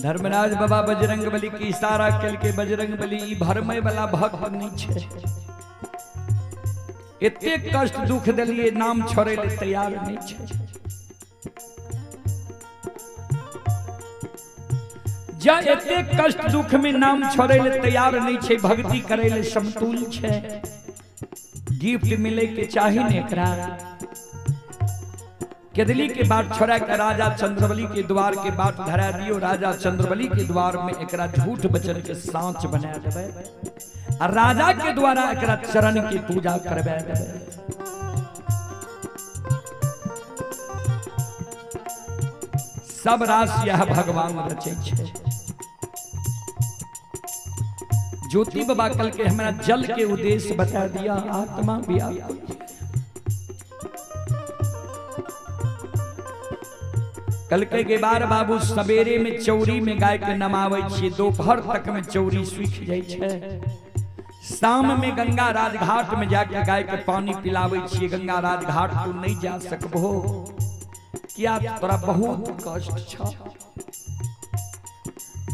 धर्मराज बाबा बजरंग बली के इशारा केलकै, बजरंग बली ई भरमय वाला भक्त नहीं छै, एते कष्ट दुख देलिए नाम छोड़ै ले तैयार नहीं छै। जा एते कष्ट दुख में नाम छोड़ै ले तैयार नहीं छै, भक्ति करै ले समतुल छै, गिफ्ट मिले के चाही ने एकरा। केदली के बाट छोड़ा के राजा चंद्रबली के द्वार के बाट धरा दियो, राजा चंद्रबली के द्वार में एकरा झूठ वचन के सांच बना देबै आ राजा के द्वारा एकरा चरण की पूजा करवा देबै। सब राशि यह भगवान रचै छै। ज्योति बाबा कल के हमरा जल के उद्देश्य बता दिया, आत्मा भी आत्मा। कल के बार बाबू सवेरे में चौरी में गाय के नमावे छी, दोपहर तक में चौरी सूख जाय छै। शाम में गंगा राजघाट में जाके गाय के पानी पिलावे छी, गंगा राजघाट तू नहीं जा सकबो किया तोरा बहुत कष्ट छ।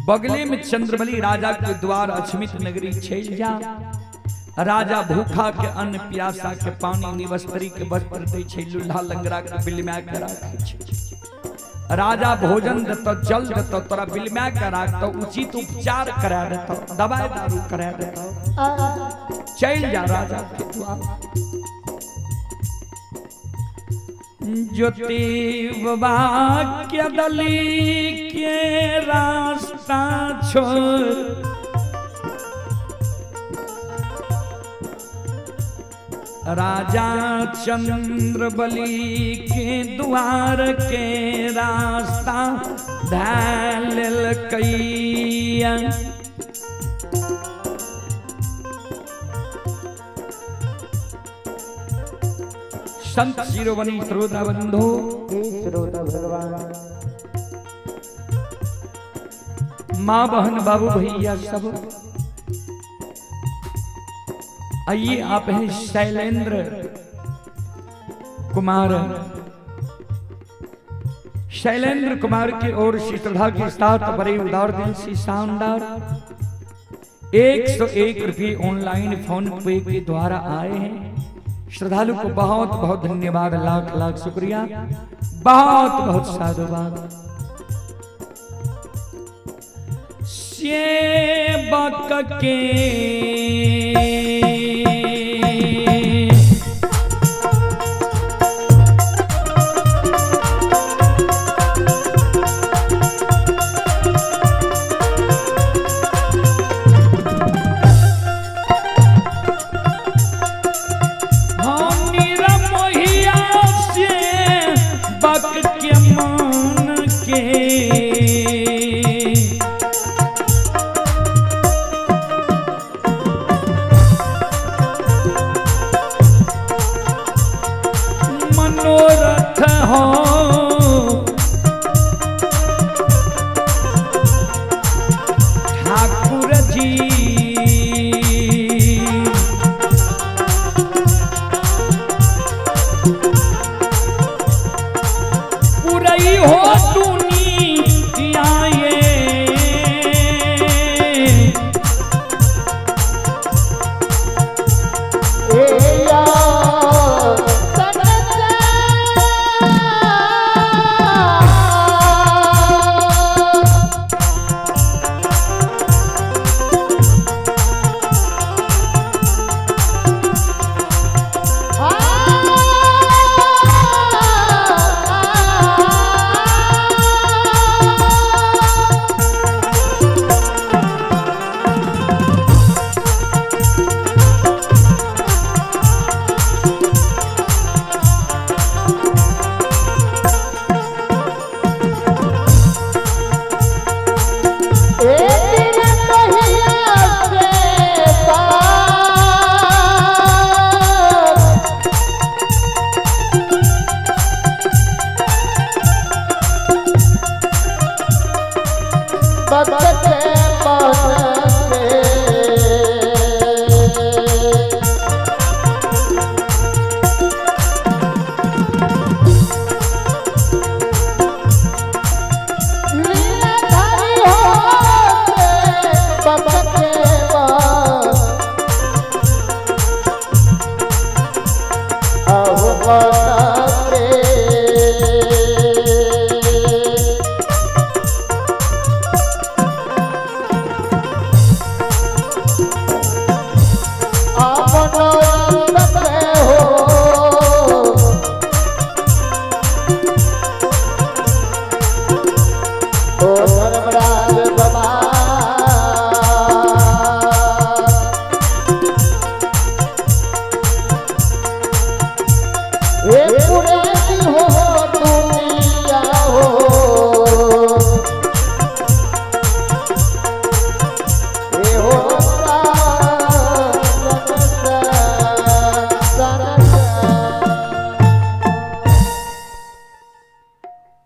बगले में चंद्रबली राजा के द्वार अछमित नगरी छैल जा, राजा भूखा के अन्न प्यासा के पानी निवस्त्री के वस्त्र दै छै, लुल्हा लंगड़ा के बिलमा के राखै छै। राजा भोजन देतो, जल देतो, तोरा बिलमा के राखतो, उचित उपचार करा देतो, दवाई दारू करा देतो। चल जा राजा के द्वार। ज्योति बाबा के दली के रास्ता छोड़ राजा चंद्र बली के द्वार के रास्ता धैल। संत शिरोमणि श्रोता बंधु, श्रोता भगवान, माँ बहन बाबू भैया सब, आइए आप हैं शैलेंद्र कुमार। शैलेंद्र कुमार की ओर से श्रद्धा के साथ बड़े उदार दिल से शानदार 101 रुपये ऑनलाइन फोन पे के द्वारा आए हैं। श्रद्धालु को बहुत बहुत धन्यवाद, लाख लाख शुक्रिया, बहुत बहुत साधुवाद। सेवक के मनोरथ हो ठाकुर जी, पुरई हो दुनिया ये।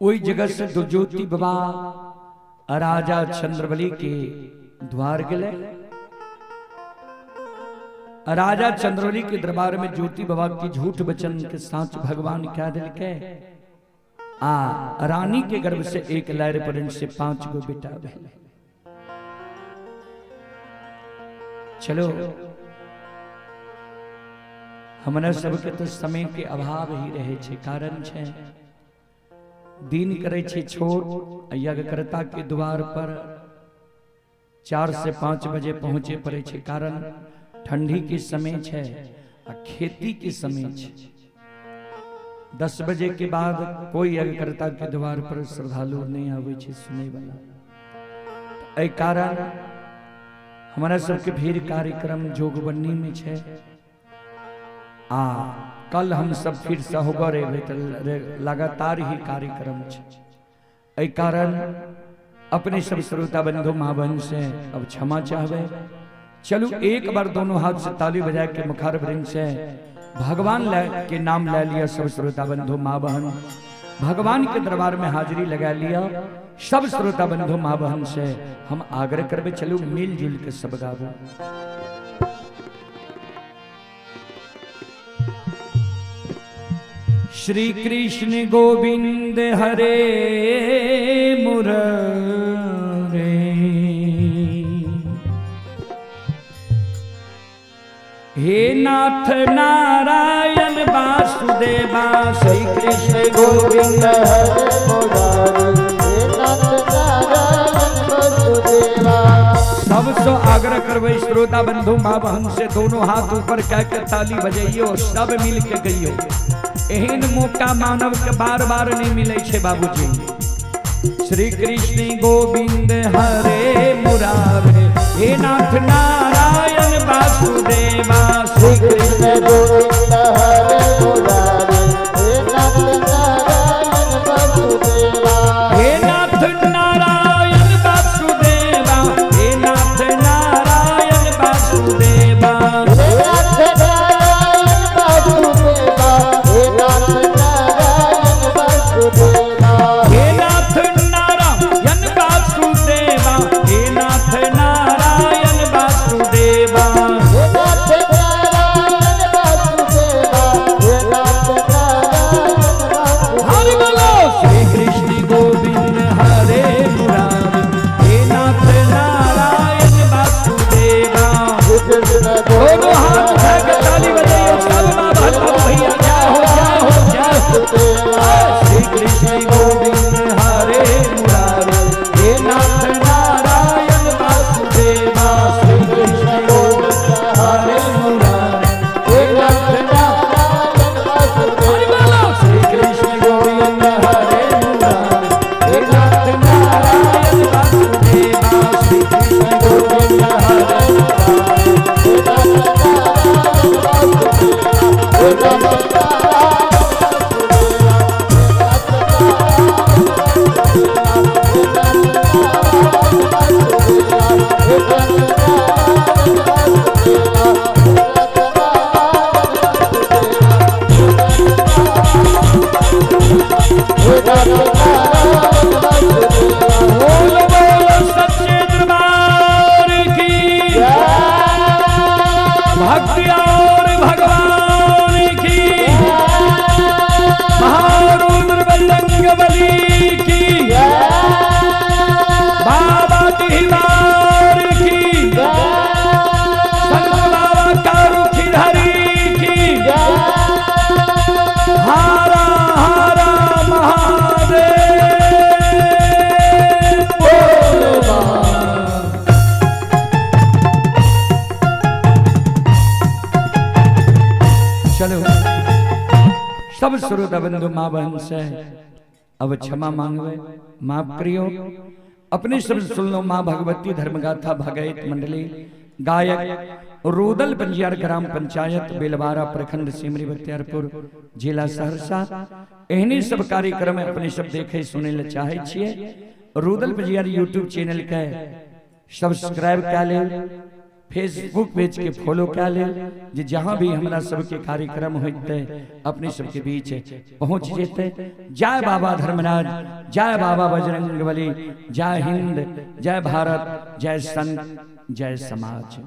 वही जगह से ज्योति बाबा राजा चंद्रबली के द्वार गए। राजा चंद्रबली के दरबार में ज्योति बाबा की झूठ वचन के साथ भगवान क्या दिल के आ रानी के गर्भ से एक लहर पर से 5 गो बेटा भेल। चलो हमरा सबके तो समय के अभाव ही रहे छे, कारण छे दिन करे छे छोट, यज्ञकर्ता के द्वार पर 4 से 5 बजे पहुंचे पड़े छे, कारण ठंडी के समय छे आ खेती के समय छे। 10 बजे के बाद कोई यज्ञकर्ता के द्वार पर श्रद्धालु नहीं आवे छे सुने वाला। एहि कारण हमारा सबके भीड़ कार्यक्रम जोगबनी में छे। आ कल हम सब फिर सहोगर एबै त लगातार ही कार्यक्रम छे। एहि कारण अपने सब श्रोता बंधु माँ बहन से अब क्षमा चाहबे। चलू एक बार दोनों हाथ से ताली बजा के मुखार वृंद से भगवान के नाम ले लिया। सब श्रोता बंधु माँ बहन भगवान के दरबार में हाजिरी लगा लिया। सब श्रोता बंधु माँ बहन से हम आग्रह करबे, चलू मिलजुल के सब गाबो। श्री कृष्ण गोविंद हरे मुरारे, हे नाथ नारायण वासुदेवा। श्री कृष्ण गोविंद हरे मुरारे, हे नाथ नारायण वासुदेवा। सबसे आग्रह करबै श्रोता बंधु माँ बहन से दोनों हाथ ऊपर कह के ताली बजैयो, सब मिल के गइयो। एहन मौका मानव के बार बार नहीं मिले छे बाबूजी। श्री कृष्ण गोविंद हरे मुरारे, हे नाथ नारायण वासुदेवा। श्री कृष्ण गोविंद हरे मुरारे, हे नाथ नारायण वासुदेवा। हे नाथ नारायण वासुदेवा, हे नाथ नारायण वासुदेवा। हे नाथ नारायण वासुदेवा, हे नाथ नारायण वासुदेवा। हे नाथ नारायण वासुदेवा, हे नाथ नारायण वासुदेवा। हे नाथ नारायण वासुदेवा, हे नाथ नारायण वासुदेवा। हरि बोलो। श्री कृष्ण गोविंद हरे मुरारी, हे नाथ नारायण वासुदेवा। श्री कृष्ण दोनों हाथ उठा के ताली बजाइयो सब माँ बहन बाबू भैया। जय हो जय हो जय हो। श्री कृष्ण गोविंद हरे मुरारी, हे नाथ नारायण वासुदेवा। श्री कृष्ण गोविंद हरे मुरारी, हे नाथ नारायण वासुदेवा। हरि बोलो। श्री कृष्ण गोविंद हरे मुरारी, हे नाथ नारायण वासुदेवा। श्री कृष्ण गोविंद हरे मुरारी, हे नाथ नारायण वासुदेवा। हे नाथ नारायण वासुदेवा। हे नाथ नारायण वासुदेवा। हे नाथ नारायण वासुदेवा। हे नाथ नारायण वासुदेवा। बोलो बोलो सच्चे दरबार की भक्ति और भगवान की, महारुद्र बजरंग बली की, बाबा तिवार की, संत बाबा कारुखिधारी की, हारा हारा महादेव बोलो बा। चलो सब श्रोता बंधु माँ बहन से अब क्षमा मांगवे, माफ करियो। अपने शब्द सुन लो। माँ भगवती धर्मगाथा भगैत मंडली, गायक रूदल पंजियार, ग्राम पंचायत बेलवारा, प्रखंड सिमरी बख्तियारपुर, जिला सहरसा। एहने सब कार्यक्रम अपने सब देखे सुने ले चाहे छिए। रूदल पंजियार यूट्यूब चैनल के सब्सक्राइब कर ले, फेसबुक पेज के फॉलो कर ले, जे जहाँ भी हमरा सबके कार्यक्रम होते अपने सबके बीच पहुँच जेते। जय बाबा धर्मराज, जय बाबा बजरंगबली, जय हिंद, जय भारत, जय संत, जय समाज।